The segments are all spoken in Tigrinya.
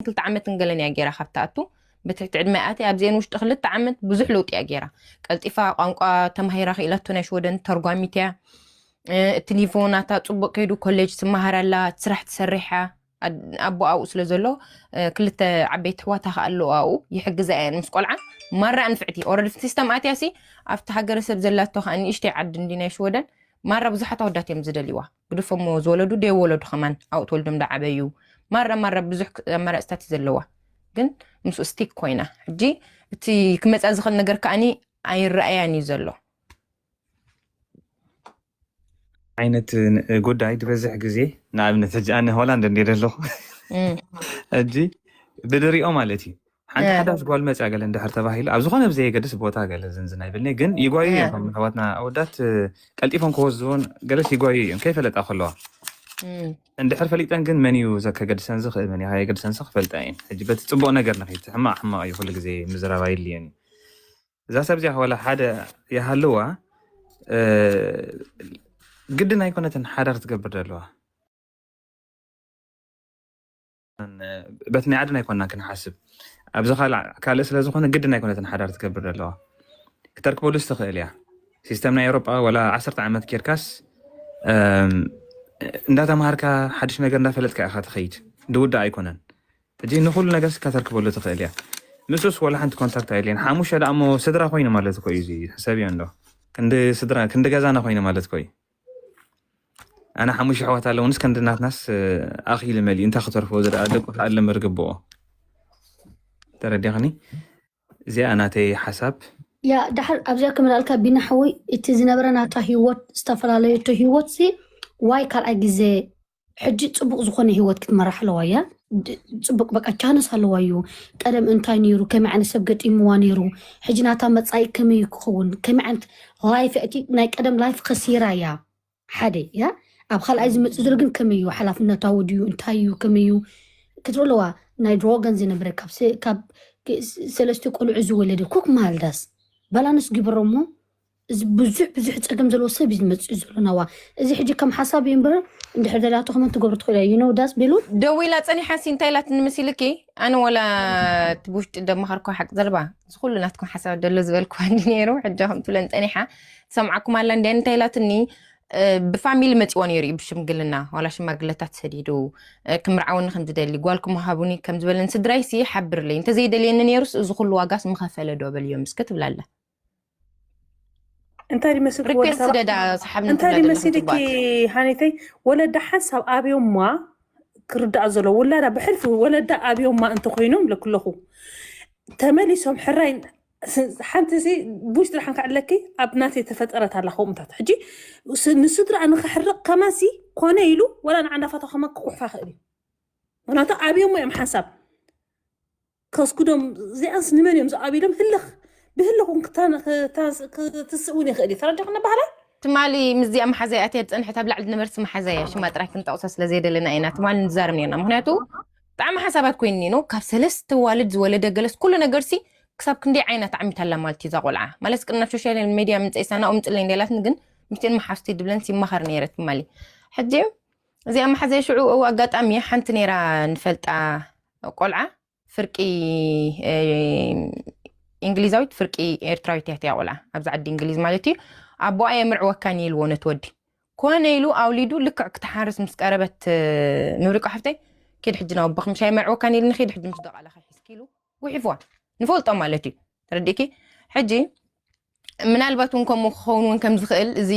ክልተ ዓመት እንገለን እያ ገይራ ካብ ትኣቱ። ብትሕቲ ዕድመ ኣትያ ኣብዚአን ውሽጢ ክልተ ዓመት ብዙሕ ለውጢ እያ ገይራ። ቀልጢፋ ቋንቋ ተማሂራ ክኢላቶ ናይ ሽወደን ተርጓሚት እያ። እቲ ኒቮ ናታ ጽቡቅ ከይዱ ኮሌጅ ትመሃር ኣላ፣ ስራሕ ትሰርሕ እያ። ኣቦ ኣብኡ ስለ ዘሎ ክልተ ዓበይቲ ኣሕዋታ ከኣ ኣለዉ ኣብኡ ይሕግዛ እየን ምስ ቆልዓ። ማራ ንፍዕቲ ኦረዲ ሲስተም ኣትያሲ ኣብቲ ሃገረሰብ ዘላቶ ከኣ ንእሽተይ ዓዲ እንዲ ናይ ሽወደን ማራ ብዙሓት ኣወዳት እዮም ዝደልይዋ። ግድፎሞ ዝወለዱ ደይወለዱ ከማን ኣብኡ ተወልዶም ዳዓበዩ ማራ ማራ ብዙሕ ኣማራፅታት እዩ ዘለዋ። ግን ምስ ስቲክ ኮይና ሕጂ እቲ ክመፅኣ ዝኽእል ነገር ከኣኒ ኣይረኣያን እዩ ዘሎ። ዓይነት ጉዳይ ዝበዝሕ ግዜ ንኣብነት ሕጂ ኣነ ሆላንድ እንደ ዘለኹ ሕጂ ብድሪኦ ማለት እዩ ሓንቲ ሓዳሽ ጓል መፅያ ገለ እንድሕር ተባሂሉ ኣብ ዝኾነ ብዘየገድስ ቦታ ገለ ዝንዝና ይብልኒ ግን ይጓዩ እዮም ኣሕዋትና ኣወዳት ቀልጢፎም ክወዝዎን ገለስ ይጓዩ እዮም ከይፈለጣ ከለዋ እንድሕር ፈሊጠን ግን መን እዩ ከገድሰን ዝኽእል መን ከየገድሰን ክፈልጣ እየን ሕጂ በቲ ፅቡቅ ነገር ንኸይድ ሕማቅ ሕማቅ እዩ ኩሉ ግዜ ምዝራብ ኣይልየን እዩ እዛ ሰብ እዚኣ ወላ ሓደ ይሃልዋ ግድን ኣይኮነትን ሓዳር ትገብር ዘለዋ በቲ ናይ ዓድና ኣይኮና ክንሓስብ ኣብዚ ካልእ ስለ ዝኾነ ግድን ኣይኮነትን ሓዳር ትገብር ዘለዋ ክተርክበሉስ ትኽእል እያ ሲስተም ናይ ኤውሮጳ ወላ ዓሰርተ ዓመት ጌርካስ እንዳተምሃርካ ሓድሽ ነገር እንዳፈለጥካ ኢኻ ትኸይድ ድውዳ ኣይኮነን ሕጂ ንኩሉ ነገር ስካ ተርክበሉ ትኽእል እያ ምስስ ወላ ሓንቲ ኮንታክት ኣይልየን ሓሙሽተ ደኣ እሞ ስድራ ኮይኑ ማለት እኮ እዩ ሕሰብ እዮ እንዶ ክንዲ ስድራ ክንዲ ገዛና ኮይኑ ማለት እኮ እዩ ኣነ ሓሙሽተ ኣሕዋት ኣለውንስ ከንዲ ናትናስ ኣኺሉ መሊኡ እንታይ ክተርፎ ዝደኣ ደቁ ተኣለመ ርግብኦ ተረዲኽኒ እዚኣ ናተይ ሓሳብ ያ ዳሕር ኣብዚኣ ክመላልካ ቢና ሓወይ እቲ ዝነበረ ናታ ህይወት ዝተፈላለየቶ ህይወት ሲ ዋይ ካልኣይ ግዜ ሕጂ ፅቡቅ ዝኾነ ህይወት ክትመራሕ ኣለዋ እያ ፅቡቅ በቃ ቻንስ ኣለዋ እዩ ቀደም እንታይ ነይሩ ከመይ ዓይነት ሰብ ገጢምዋ ነይሩ ሕጂ ናታ መፃኢ ከመይ ክኸውን ከመይ ዓይነት ላይፍ እቲ ናይ ቀደም ላይፍ ከሲራ እያ ሓደ እያ ኣብ ካልኣይ ዝመፅእ ዘሎ ግን ከመይ እዩ ሓላፍነታዊ ድዩ እንታይ እዩ ከመይ እዩ ክትርኢ ኣለዋ ናይ ድሮ ገንዘ ነበረ ካብ ሰለስተ ቆልዑ ዝወለደ ኮክ ማልዳስ ባላንስ ግበሮ እሞ እዚ ብዙሕ ብዙሕ ፀገም ዘለዎ ሰብ እዩ ዝመፅእ ዘሎ ናዋ እዚ ሕጂ ከም ሓሳብ እዩ እምበር እንድሕር ደላቶ ከመን ትገብሩ ትኽእሉ እዩ ነው ዳስ ቤሉ ደዊላ ፀኒሓ ሲ እንታይ ኢላትኒ መሲልኪ ኣነ ወላ እቲ ብውሽጢ ደመኸርኮ ሓቂ ዘልባ እዚ ኩሉ ናትኩም ሓሳብ ደሎ ዝበልኩዋ እንዲ ነይሩ ሕጂ ከም ትብለን ፀኒሓ ሰምዓኩም ኣላ እንዲ እንታይ ኢላትኒ ብፋሚሊ መፂዎ ነይሩ እዩ ብሽምግልና ዋላ ሽማግለታት ሰዲዱ ክምርዓወኒ ከም ዝደሊ ጓልኩም ሃቡኒ ከም ዝበለን ስድራይሲ ሓብርለይ እንተዘይደልየኒ ነይሩስ እዚ ኩሉ ዋጋስ ምኸፈለ ዶ በልዮም እስከ ትብላለ እንታይ ድመስል ሪኩዌስት ስደዳ ሰሓብ እንታይ ድመስልኪ ሃኒተይ ወለዳ ሓንሳብ ኣብዮማ ክርዳእ ዘሎ ውላዳ ብሕልፊ ወለዳ ኣብዮማ እንተኮይኖም ለክለኹ ተመሊሶም ሕራይ ሓንቲ ሲ ብውሽጢ ድሓን ከዕለኪ ኣብ ናተይ ተፈጠረት ኣላ ከምኡታት ሕጂ ንስድራ ንክሕርቕ ከማሲ ኮነ ኢሉ ወላ ንዓንዳፋቶ ከማ ክቁሕፋ ክእል እዩ ምክንያቱ ኣብዮሞ እዮም ሓንሳብ ከስኩዶም እዚኣንስ ንመን እዮም ዝኣብሎም ህልኽ ብህልኹን ክትስእ እውን ይኽእል እዩ ተረዲኹ ንባህላ ትማሊ ምስዚኣ መሓዛይ ኣትያ ዝፀንሐት ኣብ ላዕሊ ዝነበርት መሓዛይ እያ ሽማ ጥራይ ክንጠቕሶ ስለ ዘይደለና ኢና ትማሊ ንዛረብ ነርና ምክንያቱ ብጣዕሚ ሓሳባት ኮይኒ ነው ካብ ሰለስተ ዋልድ ዝወለደ ገለስ ኩሉ ነገርሲ ክሳብ ክንደይ ዓይና ተዓሚታላ ማለት እዩ እዛ ቆልዓ ማለት ቅድሚ ናብ ሶሻል ሜድያ ምንፀይሳ ናኡ ምፅለይ እንደላትኒ ግን ምሽትን መሓፍቲ ድብለንስ ይመኸር ነይረ ትማሊ ሕጂ እዚኣ መሓዛይ ሽዑ ኣጋጣሚ ሓንቲ ነይራ ንፈልጣ ቆልዓ ፍርቂ እንግሊዛዊት ፍርቂ ኤርትራዊት እያ እቲያ ቆልዓ ኣብዚ ዓዲ እንግሊዝ ማለት እዩ ኣቦኣ የምርዕወካን ኢልዎ ነቲ ወዲ ኮነ ኢሉ ኣውሊዱ ልክዕ ክትሓርስ ምስ ቀረበት ምብሪቆ ሓፍተይ ኪድ ሕጂ ናብ ኣቦኺ ምሻ የምርዕወካን ኢልኒ ኪድ ሕጂ ምስ ደቓላኺ ሒዝኪ ኢሉ ጉሒፍዋ ንፈልጦ ማለት እዩ ተረዲእኪ ሕጂ ምናልባት እውን ከምኡ ክኸውን እውን ከም ዝኽእል እዚ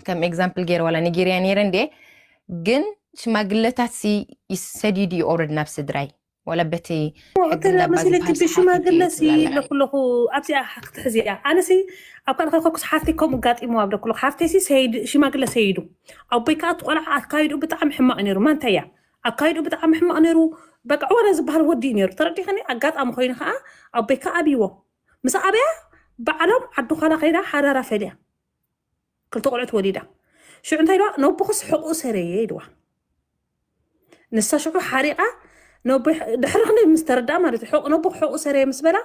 ከም ኤግዛምፕል ገይረ ዋላ ነጊርያ ነይረ እንዴ ግን ሽማግለታት ሲ ይሰዲዱ እዩ ኦረድ ናብ ስድራይ ወላ በቲ ሕግና መስለኪ ብሽማግለ ሲ ኣለኩለኹ ኣብዚኣ ክትሕዚ እያ ኣነ ሲ ኣብ ካልእ ከይኮንኩስ ሓፍቲ ከምኡ ጋጢሙ ኣብ ደኩለኹ ሓፍተይ ሲ ሽማግለ ሰይዱ ኣቦይ ከዓ እቲ ቆልዓ ኣካይዱ ብጣዕሚ ሕማቅ ነይሩ ማንታይ እያ ኣካይዱ ብጣዕሚ ሕማቅ ነይሩ በቃ ዕወረ ዝበሃል ወዲ እዩ ነይሩ ተረዲኸኒ ኣጋጣሚ ኮይኑ ከዓ ኣቦይ ከዓ ኣብይዎ ምስ ኣበያ ባዕሎም ዓዲ ኳላ ከይዳ ሓዳራ ፈልያ ክልተ ቆልዑት ወሊዳ ሽዑ እንታይ ኢልዋ ነቦኽስ ሕቁ ሰረየ ኢልዋ ንሳ ሽዑ ሓሪቓ ድሕሪ ክንደይ ምስ ተረድኣ ማለት እዩ ነቦኽ ሕቁ ሰረየ ምስ በላ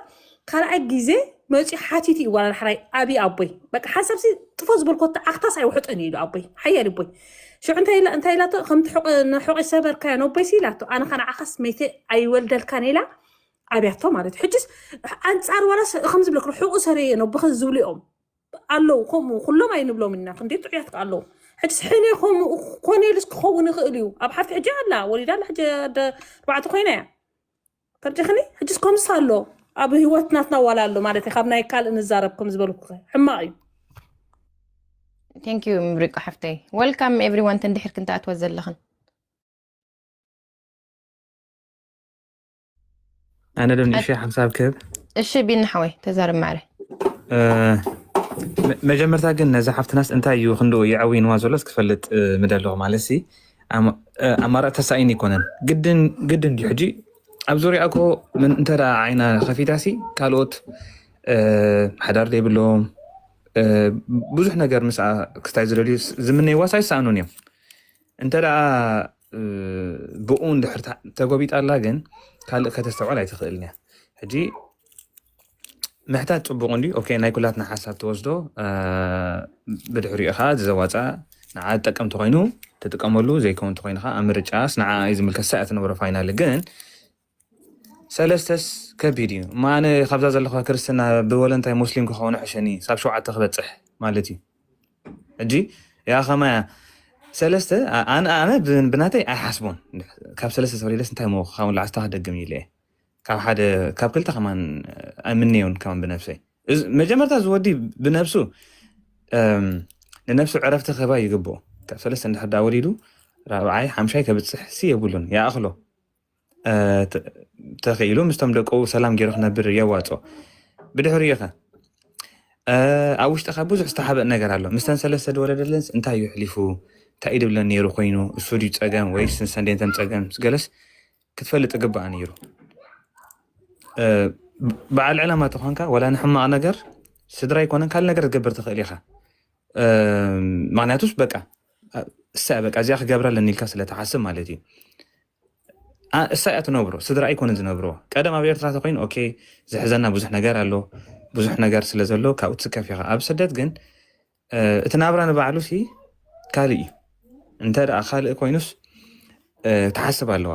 ካልኣይ ግዜ መፂኡ ሓቲቱ እዩ ዋላ ዳሕራይ ኣብይ ኣቦይ በቃ ሓንሳብ ሲ ጥፎ ዝበልኮ ኣኽታስ ኣይውሕጠን እዩ ኢሉ ኣቦይ ሓያል ኣቦይ ሽዑ እንታይ ኢላ እንታይ ኢላቶ ከምቲ ሕቆ ንሕቆ ሰበርካዮ ነቦይሲ ኢላቶ ኣነ ከነዓኻስ መይተ ኣይወልደልካን ኢላ ኣብያቶ ማለት እዩ። ሕጅስ ኣንጻር ዋላስ ከም ዝብለክ ሕቁ ሰረየ ነቦኸ ዝብሉ እዮም ኣለዉ። ከምኡ ኩሎም ኣይንብሎም ኢና ክንደይ ጥዑያት ከ ኣለዉ። ሕጅስ ሕነ ከምኡ ኮነ ኢሉስ ክኸውን ይኽእል እዩ። ኣብ ሓፍቲ ሕጂ ኣላ ወሊዳ ኣላ ሕጂ ኣደ ኣርባዕተ ኮይና እያ። ተርጅኽኒ ሕጅስ ከምስ ኣሎ ኣብ ህይወት ናትና ዋላ ኣሎ ማለት እዩ። ካብ ናይ ካልእ ንዛረብ ከም ዝበልኩ ሕማቕ እዩ። Thank you ምሪቆ ሓፍተይ። Welcome everyone። ተንድሕር ክንተኣትወ ዘለኽን ኣነ ዶ ንእሽተይ ሓሳብ ክህብ። እሺ ቢኒ ሓወይ ተዛረብ ማዕረ። መጀመርታ ግን ነዛ ሓፍትናስ እንታይ እዩ ክንድኡ የዐዊንዋ ዘሎስ ክፈልጥ ምደለኹ። ማለት ሲ ኣማራጭ ተሳኢን ይኮነን ግድን ግድን ድዩ ሕጂ ኣብ ዙሪያ እኮ እንተ ዓይና ከፊታ ሲ ካልኦት ሓዳር ዘይብሎም ብዙሕ ነገር ምስኣ ክስታይ ዝደልዩ ዝምነይዋስ ኣይሰኣኑን እዮም። እንተ ደኣ ብኡ እንድሕር ተጎቢጣ ኣላ ግን ካልእ ከተስተውዕል ኣይትኽእልን እያ። ሕጂ ምሕታት ጽቡቕ እንድዩ። ኦኬ ናይ ኩላትና ሓሳብ ትወስዶ ብድሕሪኡ ኸዓ ዝዘዋጻ ንዓ ዝጠቅም ተኾይኑ ትጥቀመሉ ዘይከውን ተኾይኑ ኸዓ ኣብ ምርጫስ ንዓ እዩ ዝምልከት ሳያ ትነብሮ ፋይናል ግን ሰለስተስ ከቢድ እዩ። እማ ኣነ ካብዛ ዘለኹ ክርስትና ብወለንታይ ሙስሊም ክኸውን ሕሸኒ ሳብ ሸውዓተ ክበጽሕ ማለት እዩ። ሕጂ ያ ከማያ ሰለስተ ኣነ ኣነ ብናተይ ኣይሓስቦን ካብ ሰለስተ ሰሪለስ እንታይ ሞ ክኸውን ለዓስታ ክደግም ኢለ ካብ ሓደ ካብ ክልተ ከማን ኣይምነዮን ከማን ብነብሰይ መጀመርታ ዝወዲ ብነብሱ ንነብሱ ዕረፍቲ ክህባ ይግብኦ ካብ ሰለስተ እንድሕር ዳ ወሊዱ ራብዓይ ሓምሻይ ከብፅሕ ሲ የብሉን ይኣኽሎ ተኽኢሉ ምስቶም ደቁ ሰላም ገይሩ ክነብር የዋፅኦ ብድሕሪኡ ኸ ኣብ ውሽጥኻ ብዙሕ ዝተሓበእ ነገር ኣሎ ምስተን ሰለስተ ዝወለደለንስ እንታይ እዩ ሕሊፉ እንታይ እዩ ድብለን ነይሩ ኮይኑ እሱ ድዩ ፀገም ወይስ ንሰንዴንተን ፀገም ገለስ ክትፈልጥ ግባኣ ነይሩ በዓል ዕላማ ተኾንካ ወላ ንሕማቕ ነገር ስድራ ይኮነን ካልእ ነገር ትገብር ትኽእል ኢኻ ምክንያቱስ በቃ እሳ በቃ እዚኣ ክገብራ ኣለኒ ኢልካ ስለትሓስብ ማለት እዩ እሳ እያ ትነብሮ ስድራ ኣይኮነን ዝነብርዎ ቀደም ኣብ ኤርትራ ተኮይኑ ኦኬ ዝሕዘና ብዙሕ ነገር ኣሎ ብዙሕ ነገር ስለ ዘሎ ካብኡ ትስከፍ ኢኻ ኣብ ስደት ግን እቲ ናብራ ንባዕሉ ሲ ካልእ እዩ እንተ ደኣ ካልእ ኮይኑስ ትሓስብ ኣለዋ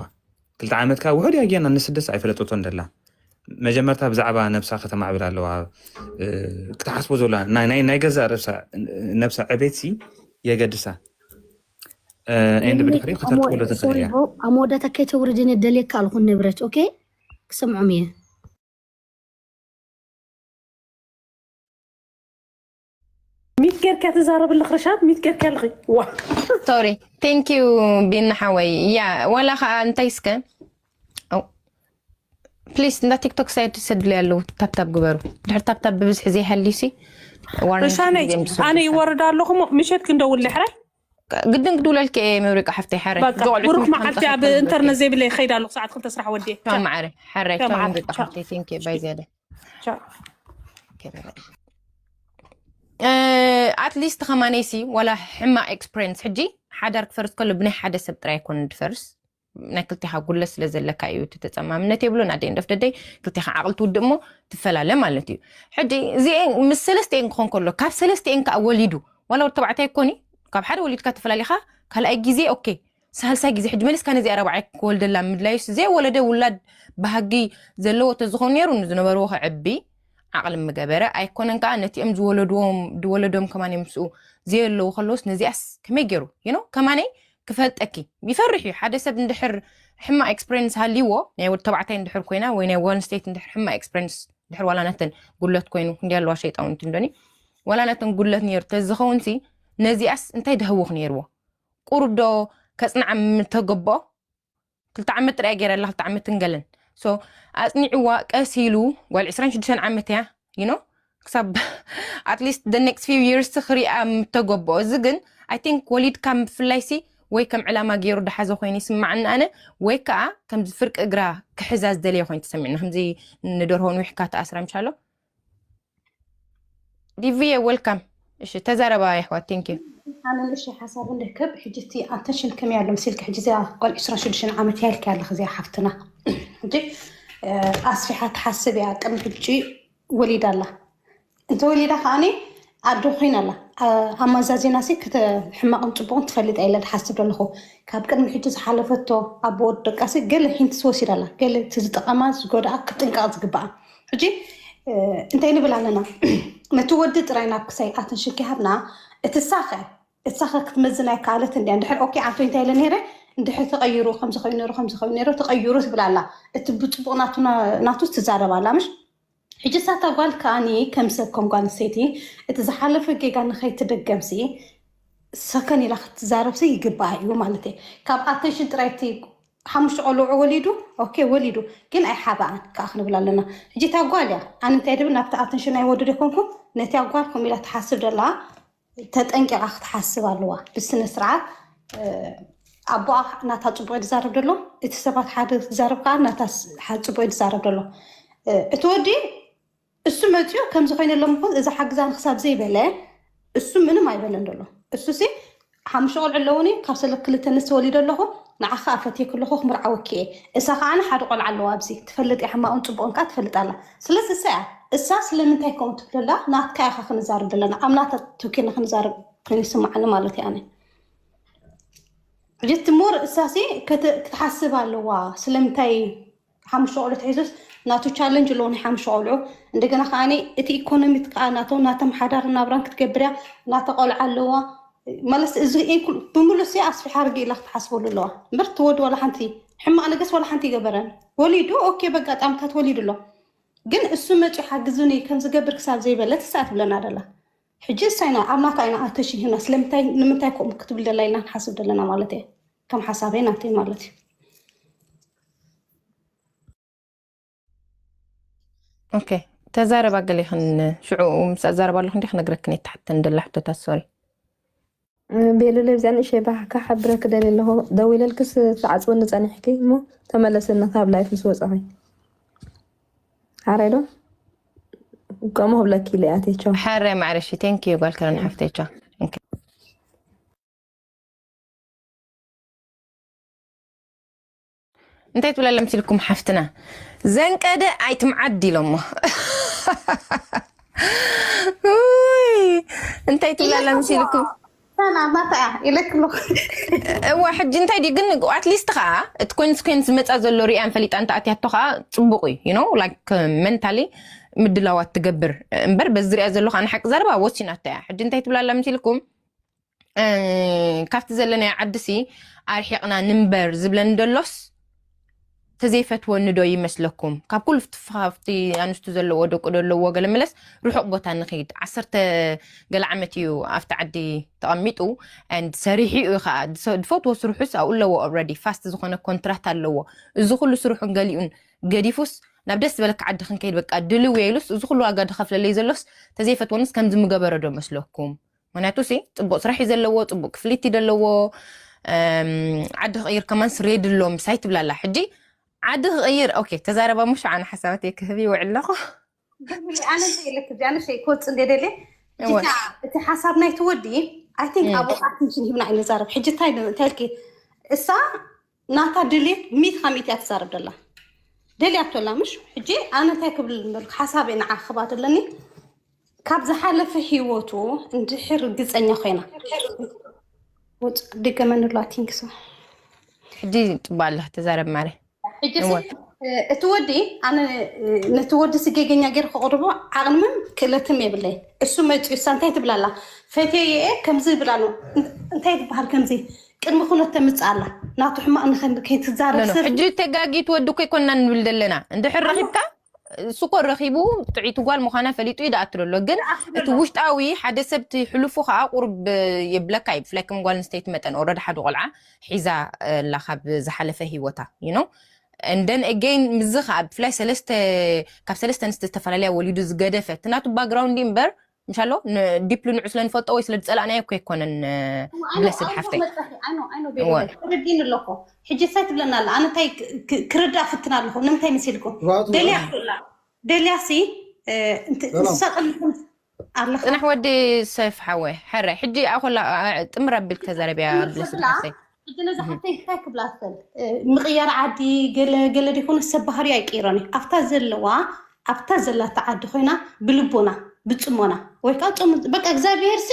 ክልተ ዓመትካ ውሑድ እያ ጌና ንስደስ ኣይፈለጠቶ እንደላ መጀመርታ ብዛዕባ ነብሳ ከተማዕብል ኣለዋ ክትሓስቦ ዘለዋ ናይ ገዛ ነብሳ ዕቤት ሲ የገድሳ ኤንድ ብድሕሪ ከተርክበሎ ትኽእል እያ ኣብ መወዳእታ ከይተውርድን ደልየካ ኣለኹ ንብረት ኦኬ ክሰምዖም እየ ሚት ጌርካ ትዛረብ ኣለኽ ርሻድ ሚት ጌርካ ኣለኺ ዋ sorry thank you ቢና ሓወይ ያ ዋላ ከዓ እንታይ እስከ ፕሊስ እንዳ ቲክቶክ ሳይድ ሰድሉ ያለው ታብታብ ግበሩ ድሕር ታብታብ ብብዝሒ ዘይሃልዩ ሲ ርሻነይ ኣነ ይወርድ ኣለኹ ምሸት ክንደውል ሕራይ ግድን ክድውለልክ እየ መብሪቃ ሓፍተይ ሓረ ብሩክ መዓልቲ ኣብ ኢንተርነት ዘይብለ ይኸይድ ኣለኹ ሰዓት ክልተ ስራሕ ወዲየ ማዕረ ሓረ መብሪቃ ሓፍተይ ቴንክ ባይ ዝያደ ኣትሊስት ከማነይሲ ዋላ ሕማቅ ኤክስፐሪንስ ሕጂ ሓዳር ክፈርስ ከሎ ብናይ ሓደ ሰብ ጥራይ ኣይኮነ ድፈርስ ናይ ክልቴኻ ጉለት ስለ ዘለካ እዩ እቲ ተፀማምነት የብሉን ኣደ እንደፍ ደደይ ክልቴኻ ዓቕሊ ትውድእ እሞ ትፈላለ ማለት እዩ ሕጂ እዚኤን ምስ ሰለስቲኤን ክኾን ከሎ ካብ ሰለስቲኤን ከዓ ወሊዱ ዋላ ወዲ ተባዕታይ ይኮኒ ካብ ሓደ ወሊድካ ተፈላሊኻ ካልኣይ ግዜ ኦኬ ሳልሳይ ግዜ ሕጂ መሊስካ ነዚኣ ረብዓይ ክወልደላ ምድላዩስ ዘይወለደ ውላድ ባህጊ ዘለዎ ተዝኾን ነይሩ ንዝነበርዎ ክዕቢ ዓቕሊ ምገበረ ኣይኮነን ከዓ ነቲኦም ዝወለድዎም ዝወለዶም ከማን እዮም ምስኡ ዘየለዉ ከለውስ ነዚኣስ ከመይ ገይሩ you know ከማነይ ክፈልጠኪ ይፈርሕ እዩ ሓደ ሰብ እንድሕር ሕማቅ ኤክስፐሪንስ ሃልይዎ ናይ ወዲ ተባዕታይ እንድሕር ኮይና ወይ ናይ ጓል ኣንስተይቲ እንድሕር ሕማቅ ኤክስፐሪንስ እንድሕር ዋላ ናተን ጉለት ኮይኑ ክንዲ ኣለዋ ሸይጣውንቲ እንደኒ ዋላ ናተን ጉለት ነይሩ ተዝኸውን ሲ ነዚኣስ እንታይ ድህውኽ ነይርዎ ቁሩብ ዶ ከፅንዓ ምተገብኦ ክልተ ዓመት ጥራይ ገይረ ኣላ ክልተ ዓመት ንገለን so ኣፅኒዕዋ ቀስ ኢሉ ጓል ዕስራን ሽዱሽተን ዓመት እያ you know ክሳብ at least the next few years ክሪኣ ምተገብኦ እዚ ግን I think ወሊድካ ምፍላይ ሲ ወይ ከም ዕላማ ገይሩ ድሓዘ ኮይኑ ይስማዓኒ ኣነ ወይ ከዓ ከምዚ ፍርቂ እግራ ክሕዛ ዝደለየ ኮይኑ ተሰሚዕና ከምዚ ንደርሆ ንዊሕካ ተኣስራ ምሻሎ ዲቪየ ወልካም እሺ ተዛረባ ይሕዋት thank you ኣነ ንእሽተይ ሓሳብ እንድህከብ ሕጂ እቲ ኣተንሽን ከመይ ኣሎ መሲልካ ሕጂ እዚኣ ጓል ዕስራን ሽዱሽተን ዓመት እያ ኢልካ ኣለኽ እዚኣ ሓፍትና ሕጂ ኣስፊሓ ትሓስብ እያ ቅድሚ ሕጂ ወሊዳ ኣላ እንተ ወሊዳ ከዓኒ ኣዶ ኮይና ኣላ። ኣማዛዜና ሲ ሕማቕን ፅቡቕን ትፈልጥ እያ ኢለ ድሓስብ ዘለኹ። ካብ ቅድሚ ሕጂ ዝሓለፈቶ ኣቦ ወዲ ደቃ ሲ ገለ ሂንትስ ወሲዳ ኣላ። ገለ እቲ ዝጠቐማ ዝጎድኣ ክጥንቀቕ ዝግብኣ። ሕጂ እንታይ ንብል ኣለና? ነቲ ወዲ ጥራይ ናብ ክሳይ ኣተንሽን ከይሃብና፣ እቲ ሳኸ እሳኸ ክትመዝን ኣይከኣለት እንድያ። እንድሕር ኦኬ ኣቶ እንታይ ኢለ ነይረ፣ እንድሕር ተቐይሩ ከምዚ ኮይኑ ነይሩ ከምዚ ኮይኑ ነይሩ ተቐይሩ ትብል ኣላ። እቲ ብፅቡቕ ናቱ ናቱስ ትዛረብ ኣላ ምሽ? ሕጂ ሳታ ጓል ከኣኒ ከም ሰብ ከም ጓል ኣንስተይቲ እቲ ዝሓለፈ ጌጋ ንኸይትደገምሲ ሰከን ኢላ ክትዛረብሲ ይግባኣ እዩ ማለት እየ። ካብ ኣተንሽን ጥራይ እቲ ሓሙሽተ ቆልዑ ወሊዱ ኦኬ ወሊዱ ግን ኣይሓበኣን ከዓ ክንብል ኣለና። ሕጂ እታ ጓል እያ ኣነ እንታይ ድብል ናብቲ ኣተንሽን ኣይወድድ ይኮንኩ ነቲ ኣጓል ከም ኢላ ትሓስብ ደላ ተጠንቂቓ ክትሓስብ ኣለዋ። ብስነ ስርዓት ኣቦኣ ናታ ፅቡቅ ዝዛረብ ደሎ እቲ ሰባት ሓደ ዝዛረብ ከዓ ናታ ፅቡቅ ዝዛረብ ደሎ እቲ ወዲ እሱ መፅዮ ከምዚ ኮይነ ሎም ኹን እዛ ሓግዛን ክሳብ ዘይበለ እሱ ምንም ኣይበለን ደሎ። እሱ ሲ ሓሙሽተ ቆልዑ ኣለውኒ ካብ ሰለ ክልተ ንስ ወሊዶ ኣለኹ ንዓኻ ኣፈትየ ክለኹ ክምርዓወኪ እየ። እሳ ከዓ ሓደ ቆልዓ ኣለዋ ኣብዚ ትፈልጥ እያ ሕማቕን ፅቡቕን ከዓ ትፈልጥ ኣላ። ስለዚ እሳ እያ እሳ ስለምንታይ ከምኡ ትብለላ ናትካ ኢኻ ክንዛርብ ዘለና ኣብ ናታ ተኪና ክንዛርብ ኮይኑ ይስማዓኒ ማለት እያ። ጀት ሞር እሳሲ ክትሓስብ ኣለዋ ስለምንታይ ሓሙሽተ ቆልዑ ተሒዙስ ናቱ ቻለንጅ ኣለዎ ናይ ሓሙሽተ ቆልዑ። እንደገና ከዓ እቲ ኢኮኖሚ ከዓ ናቶም ናቶም ሓዳር ናብራን ክትገብር እያ። ናተ ቆልዓ ኣለዋ ማለት እዚ ብምሉእ ሲ ኣስፊሓ ርግ ኢላ ክትሓስበሉ ኣለዋ እምበር ትወድ ዋላ ሓንቲ ሕማቕ ነገስ ዋላ ሓንቲ ይገበረን። ወሊዱ ኦኬ በጋጣምታት ወሊዱ ኣሎ ግን እሱ መፅኡ ሓግዙኒ ከም ዝገብር ክሳብ ዘይበለት እሳ ትብለና ደላ። ሕጂ እሳ ኢና ኣብ ናታ ኢና ኣተሽን ሂብና ስለምንታይ ንምንታይ ከምኡ ክትብል ደላ ኢልና ንሓስብ ደለና ማለት እየ። ከም ሓሳበይ ናተይ ማለት እዩ። ኦኬ ተዛረባ ገሌኽን ሽዑ ምስ ኣዛረባ ኣለኹ እንዲ ክነግረክን የተሓተን ደላ ሕቶታት ሶሪ። ቤሉለ ብዚኣ ንእሸይ ባህ ክሓብረኪ ደልየ ኣለኹ። ደዊለልክስ ትዓፅወኒ ፀኒሕኪ እሞ ተመለስኒ ካብ ላይፍ ምስ ወፃኺ። ሓራይ ዶ? ከምኡ ክብለኪ ኢለ እያ ቴቸው። ሓራይ ማዕረ እሺ thank you ጓል ከረን ሓፍተይ ቻው። እንታይ ትብላ ለምሲልኩም ሓፍትና ዘንቀደ ኣይትምዓድ ኢሎሞ እንታይ ትብላ ለምሲልኩም ናታ ኢለክሎ እዋ ሕጂ እንታይ ድዩ ግን ኣትሊስት ከዓ እቲ ኮይንስ ኮይንስ ዝመፃ ዘሎ ሪኣን ፈሊጣ እንተኣትያቶ ከዓ ፅቡቅ እዩ you know like mentally ምድላዋት ትገብር እምበር በዚ ሪኣ ዘሎ ከዓ ንሓቂ ዘረባ ወሲናቶ እያ ሕጂ እንታይ ትብላ ለምሲልኩም ካብቲ ዘለናዮ ዓድሲ ኣርሒቕና ንንበር ዝብለኒ ደሎስ ተዘይፈትወኒ ዶ ይመስለኩም? ካብ ኩሉ ፍትፍኻፍቲ ኣንስቱ ዘለዎ ደቁ ዶ ኣለዎ ገለ መለስ ርሑቕ ቦታ ንኸይድ ዓሰርተ ገለ ዓመት እዩ ኣብቲ ዓዲ ተቐሚጡ and ሰሪሑ እዩ ከዓ ዝፈትዎ ስርሑስ ኣብኡ ኣለዎ already fast ዝኾነ contract ኣለዎ እዚ ኩሉ ስርሑን ገሊኡን ገዲፉስ ናብ ደስ ዝበለካ ዓዲ ክንከይድ በቃ ድልው የሉስ እዚ ኩሉ ዋጋ ድኸፍለለይ ዘሎስ ተዘይፈትወንስ ከምዚ ምገበረ ዶ መስለኩም? ምክንያቱ ሲ ፅቡቅ ስራሕ እዩ ዘለዎ ፅቡቅ ክፍሊት እዩ ዘለዎ ዓዲ ክቅይር ከማን ስሬ ድሎ ምሳይ ትብላላ ሕጂ ዓዲ ክቅይር ኦኬ ተዛረባ ሙሽ ኣነ ሓሳባት እየ ክህብ ይውዕል ኣለኹ ኣነ ኢለክ እዚኣ ንሸይ ክወፅ እንደ ደለ ጅታ እቲ ሓሳብ ናይ ትወዲ ኣይ ቲንክ ኣብ ኣቴንሽን ሂብና እዩ ንዛረብ ሕጂ እንታይ እንታይ ኢልኪ እሳ ናታ ድሌት ሚት ካብ ሚት እያ ትዛረብ ደላ ደልያቶላ ምሽ ሕጂ ኣነ እንታይ ክብል ንበልኩ ሓሳበይ ንዓ ክባ ዘለኒ ካብ ዝሓለፈ ህይወቱ እንድሕር ርግፀኛ ኮይና ውፅ ድገመንሉ ኣቲንክሶ ሕጂ ጥባ ኣለክ ተዛረብ ማረ ሕጂ እቲ ወዲ ኣነ ነቲ ወዲ ስጌገኛ ገይር ከቅርቦ ዓቅምን ክእለትን የብለይ እሱ መፅዩ እሳ እንታይ ትብላላ ፈትየ ከምዚ ይብላ ኣሎ እንታይ ትበሃል ከምዚ ቅድሚ ኩነት ተምፅእ ኣላ ናቱ ሕማቕ ንኸይትዛረብ ሰብ ሕጂ ተጋጊት ወዲ እኮ ይኮንና ንብል ዘለና እንድሕር ረኺብካ እሱ እኮ ረኺቡ ጥዒቱ ጓል ምዃና ፈሊጡ እዩ ደኣቱ ዘሎ ግን እቲ ውሽጣዊ ሓደ ሰብ እቲ ሕሉፉ ከዓ ቁርብ የብለካ እዩ ብፍላይ ከም ጓል ኣንስተይቲ መጠን ኦረድ ሓደ ቆልዓ ሒዛ ኣላ ካብ ዝሓለፈ ሂወታ you know and then again ምዚ ከዓ ብፍላይ ሰለስተ ካብ ሰለስተ ኣንስቲ ዝተፈላለያ ወሊዱ ዝገደፈ እቲ ናቱ ባክግራውንድ እምበር ምሻሎ ዲፕሊ ንዑ ስለ ንፈልጦ ወይ ስለ ዝፀላእናዮ እኮ ኣይኮነን ብለስድ ሓፍተይ ተረዲን ኣለኮ ሕጂ ሳይ ትብለና ኣለ ኣነ እንታይ ክርዳእ ፍትን ኣለኹ ንምንታይ መሲልኩም ደልያ ክላ ደልያ ሲ ንሳ ጠልኩም ኣለኻ ፅናሕ ወዲ ሰይፍ ሓወ ሕረ ሕጂ ኣኮላ ጥምር ኣቢልክ ተዛረብያ ብለስድ ሓፍተይ ሕጂ ነዛ ሓፍተይ እንታይ ክብላ ትኽእል ምቕያር ዓዲ ገለ ገለ ዲኮነ ሰብ ባህሪ ኣይቀይሮን እዩ ኣብታ ዘለዋ ኣብታ ዘላታ ዓዲ ኮይና ብልቦና ብፅሞና ወይ ከዓ ጾም በቃ እግዚኣብሔር ሲ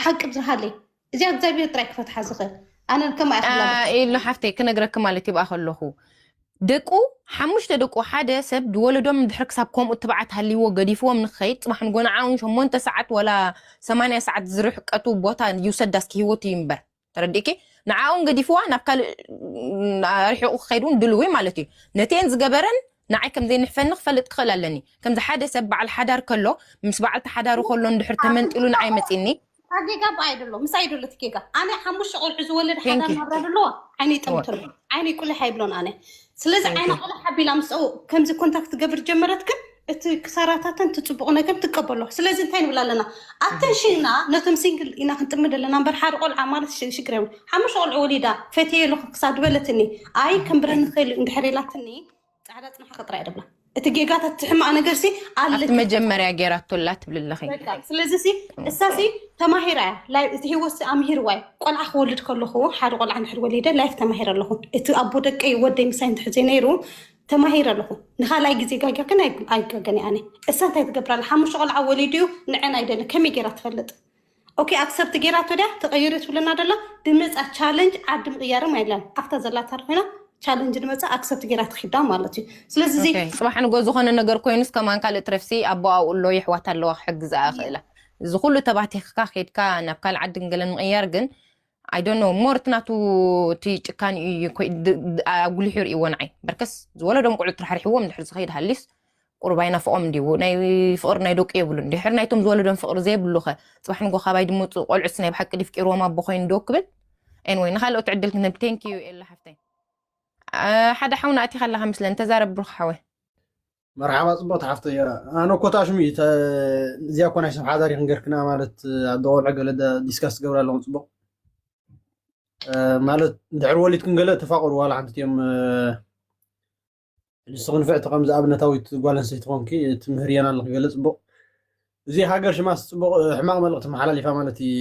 ሓቂ ብዝሃለይ እዚኣ እግዚኣብሔር ጥራይ ክፈትሓ ዝኽእል ኣነ ከማ ኢሉ ሓፍተይ ክነግረኪ ማለት ይብኣ ከለኹ ደቁ ሓሙሽተ ደቁ ሓደ ሰብ ዝወለዶም ድሕሪ ክሳብ ከምኡ ትብዓት ሃልይዎ ገዲፍዎም ንክኸይድ ፅባሕ ንጎ ንዓ እውን ሸሞንተ ሰዓት ወላ ሰማንያ ሰዓት ዝርሕቀቱ ቦታ ይውሰድ ዳስኪ ህይወቱ ይንበር ተረዲእኪ ንዓኡን ገዲፍዋ ናብ ካልእ ኣርሒቑ ክኸይድ እውን ድልው ማለት እዩ ነቲአን ዝገበረን ንዓይ ከም ዘይንሕፈኒ ክፈልጥ ክኽእል ኣለኒ ከምዚ ሓደ ሰብ በዓል ሓዳር ከሎ ምስ በዓልቲ ሓዳሩ ከሎ እንድሕር ተመንጢሉ ንዓይ መፂኒ ጌጋ ብኣይ ደሎ ምሳይ ደሎ እቲ ጌጋ ኣነ ሓሙሽተ ቆልዑ ዝወለድ ሓዳር ናብራ ደለዋ ዓይነይ ጠምተሎ ዓይነይ ቁልሕ ኣይብሎን ኣነ ስለዚ ዓይነ ቆልሕ ሓቢላ ምስኡ ከምዚ ኮንታክት ትገብር ጀመረት ግን እቲ ክሳራታተን ትፅቡቕ ነገር ትቀበሎ ስለዚ እንታይ ንብል ኣለና ኣተንሽንና ነቶም ሲንግል ኢና ክንጥምድ ኣለና እምበር ሓደ ቆልዓ ማለት ሽግር የብሉ ሓሙሽተ ቆልዑ ወሊዳ ፈትየ ኣለኹ ክሳብ ዝበለትኒ ኣይ ከንብረኒ ክእል እንድሕር ኢላትኒ ፃዕዳ ፅንሓ ክጥራ እየ ደብላ እቲ ጌጋታት እቲ ሕማቕ ነገር ሲ ኣለኪ ኣብቲ መጀመርያ ጌራቶ ኣላ ትብል ኣለኺ በቃ ስለዚ ሲ እሳ ሲ ተማሂራ እያ ላይ እቲ ህይወት ሲ ኣምሂርዋ እዩ ቆልዓ ክወልድ ከለኹ ሓደ ቆልዓ እንድሕር ወሊደ ላይፍ ተማሂረ ኣለኹ እቲ ኣቦ ደቀይ ወደይ ምሳይ እንድሕር ዘይነይሩ ተማሂረ ኣለኹ ንኻልኣይ ግዜ ጋጊርክን ኣይጋገን እየ ኣነ እሳ እንታይ ትገብር ኣላ ሓሙሽተ ቆልዓ ወሊዱ እዩ ንዐን ኣይደለ ከመይ ጌራ ትፈልጥ ኦኬ ኣክሰፕት ጌራቶ ድያ ተቐይሩ ትብለና ደላ ድመፃ ቻለንጅ ዓዲ ምቕያርም ኣይላን ኣብታ ዘላታ ኮይና ቻለንጅ ድመፃ ኣክሰፕት ጌራ ትኺዳ ማለት እዩ ስለዚ እዚ ኦኬ፣ ፅባሕ ንጎ ዝኾነ ነገር ኮይኑስ ከማን ካልእ ትረፍሲ ኣቦ ኣብኡ ኣሎ የሕዋት ኣለዋ ክሕግዝኣ ክእላ እዚ ኩሉ ተባቲኽካ ከድካ ናብ ካልእ ዓዲ ንገለ ንምቕያር ግን I don't know more እቲ ናቱ እቲ ጭካን እዩ ኮይ- ድ- ድ- ኣጉሊሑ ይርእዎ ንዓይ በርከስ ዝወለዶም ቆልዑ ትራሕሪሕዎም ድሕር ዝኸይድ ሃሊስ ቁሩብ ኣይናፍቖም እንድዩ ናይ ፍቕሪ ናይ ደቁ የብሉን ድሕር ናይቶም ዝወለዶም ፍቕሪ ዘይብሉ ኸ ፅባሕ ንጎ ካባይ ድመፁ ቆልዑስ ናይ ብሓቂ ድፍቂርዎም ኣቦ ኮይኑ ዶ ክብል ኤንወይ ንኻልኦት ዕድል ክንህብ thank you ኤላ ሓፍተይ ሓደ ሓውና ኣቲኻ ኣለኻ ምስለን ተዛረብ ብሩኽ ሓወይ መርሓባ ፅቡቅ ተሓፍተ እያ ኣነ እኮ ታሽሙ እዩ ተ- እዚኣ እኮ ናይ ሰብ ሓዳር ይክንገርክና ማለት ኣደ ቆልዑ ገለ ደ- ዲስካስ ትገብር ኣለኹም ፅቡቅ እ፣ ማለት እንድሕር ወሊድክን ገለ ተፋቀሩ ዋላ ሓንቲ እዮም እ፣ ሕጂ ስኽንፍዕቲ ከምዚ ኣብነታዊት ጓል ኣንስተይቲ ኮንኪ ትምህርየና ኣለኺ ገለ ፅቡቅ እዚ ሃገር ሽማስ ፅቡቅ እ፣ ሕማቅ መልእክቲ መሓላሊፋ ማለት እዩ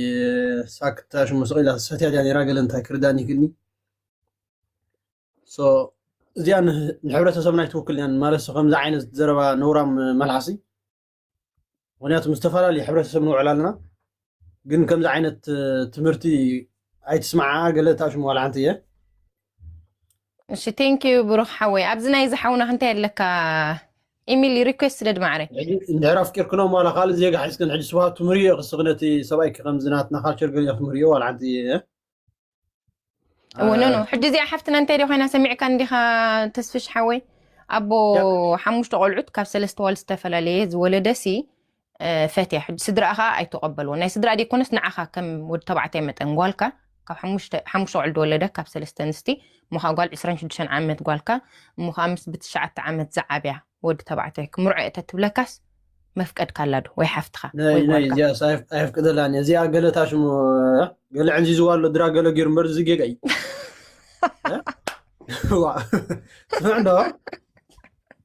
ሳክታ ሽሙ ስቕ ኢላ ሰትያ ድያ ነራ ገለ እንታይ ክርዳን ይክእልኒ እዚኣ ንሕብረተሰብና ኣይትውክልን እያ ማለት ከምዚ ዓይነት ዘረባ ነውራም መልሓሲ ምክንያቱ ምስ ዝተፈላለዩ ሕብረተሰብ ንውዕል ኣለና ግን ከምዚ ዓይነት ትምህርቲ ኣይትስማዓ ገለ ታሽሙ ዋላ ሓንቲ እየ እሺ thank you ብሩኽ ሓወይ ኣብዚ ናይ ዝሓውና ክንታይ ኣለካ ኢሚሊ ሪኩዌስት ስደድ ማዕረ እንድሕር ኣፍቂርክኖም ዋላ ካልእ ዜጋ ሒዝክን ሕጂ ስብሃት ትምህርዮ ክስኽነቲ ሰብኣይኪ ከምዚ ናትና ካልቸር ገሊኦ ክትምህርዮ ዋላ ሓንቲ እየ እወ ኖ ኖ ሕጂ እዚኣ ሓፍትና እንታይ ዶ ኮይና ሰሚዕካ እንዲኻ ተስፍሽ ሓወይ ኣቦ ሓሙሽተ ቆልዑት ካብ ሰለስተ ዋል ዝተፈላለየ ዝወለደ ሲ ፈትያ ሕጂ ስድራኣ ከዓ ኣይተቀበልዎ ናይ ስድራ ደይኮነስ ንዓኻ ከም ወዲ ተባዕታይ መጠን ጓልካ ካብ ሓሙሽተ ቆልዑ ዝወለደ ካብ ሰለስተ ኣንስቲ እሞ ከዓ ጓል ዕስራን ሽዱሽተን ዓመት ጓልካ እሞ ከዓ ምስ ብትሽዓተ ዓመት ዝዓብያ ወዲ ተባዕታይ ክምርዖ እየ ተትብለካስ መፍቀድካ ኣላ ዶ ወይ ሓፍትኻ ወይ ጓልካ? እዚኣስ ኣየፍ- ኣየፍቅደላን እያ። እዚኣ ገለ ታሽሙ ገለ ዕንዚዝዋ ኣሎ ድራ ገለ ገይሩ እምበር እዚ ጌጋ እዩ። እ? ዋ፣ ስምዕ እንዶ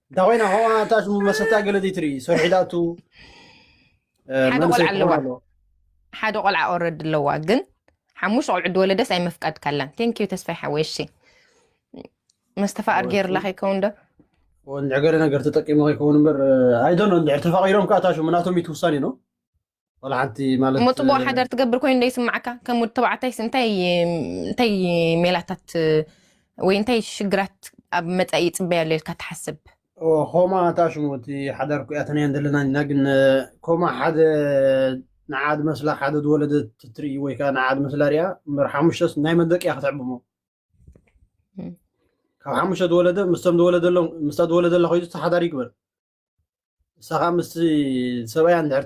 እንታይ ኮይና ከምኣ ታሽሙ መሰታ ገለ ዘይትርኢ ሶርሒዳቱ ሓደ ቆልዓ ኣለዋ። ሓደ ቆልዓ ኦረድ ኣለዋ ግን ሓሙሽተ ቆልዑ ድወለደስ ኣይመፍቃድካላን ቴንኪዩ ተስፋይ ሓወይ እሺ መስተፋቅር ገይርላ ከይከውን ዶ ንዕገለ ነገር ተጠቂሙ ከይከውን እምበር ኣይዶኖ እንድሕር ተፋቂሮም ከዓ ታሹ ምናቶም ይትውሳኔ ነው ወላ ሓንቲ ማለት እሞ ፅቡቅ ሓዳር ትገብር ኮይኑ ዶ ይስማዕካ ከም ወዲ ተባዕታይስ እንታይ እንታይ ሜላታት ወይ እንታይ ሽግራት ኣብ መፃኢ ይፅበያ ኣሎ ኢልካ ትሓስብ ኮማ ታሽሙ እቲ ሓዳር ኩያተናዮ ዘለና ኢና ግን ኮማ ሓደ ንዓ ዝመስላ ሓደ ዝወለደት ትርኢ ወይ ከዓ ንዓ ዝመስላ ሪኣ እምበር ሓሙሽተስ ናይ መን ደቂ እያ ክትዕብሞ ካብ ሓሙሽተ ዝወለደ ምስቶም ዝወለደሎም ምስታ ዝወለደላ ኮይኑ ተሓዳሪ ይግበር ንሳ ከዓ ምስቲ ሰብኣያ እንድሕር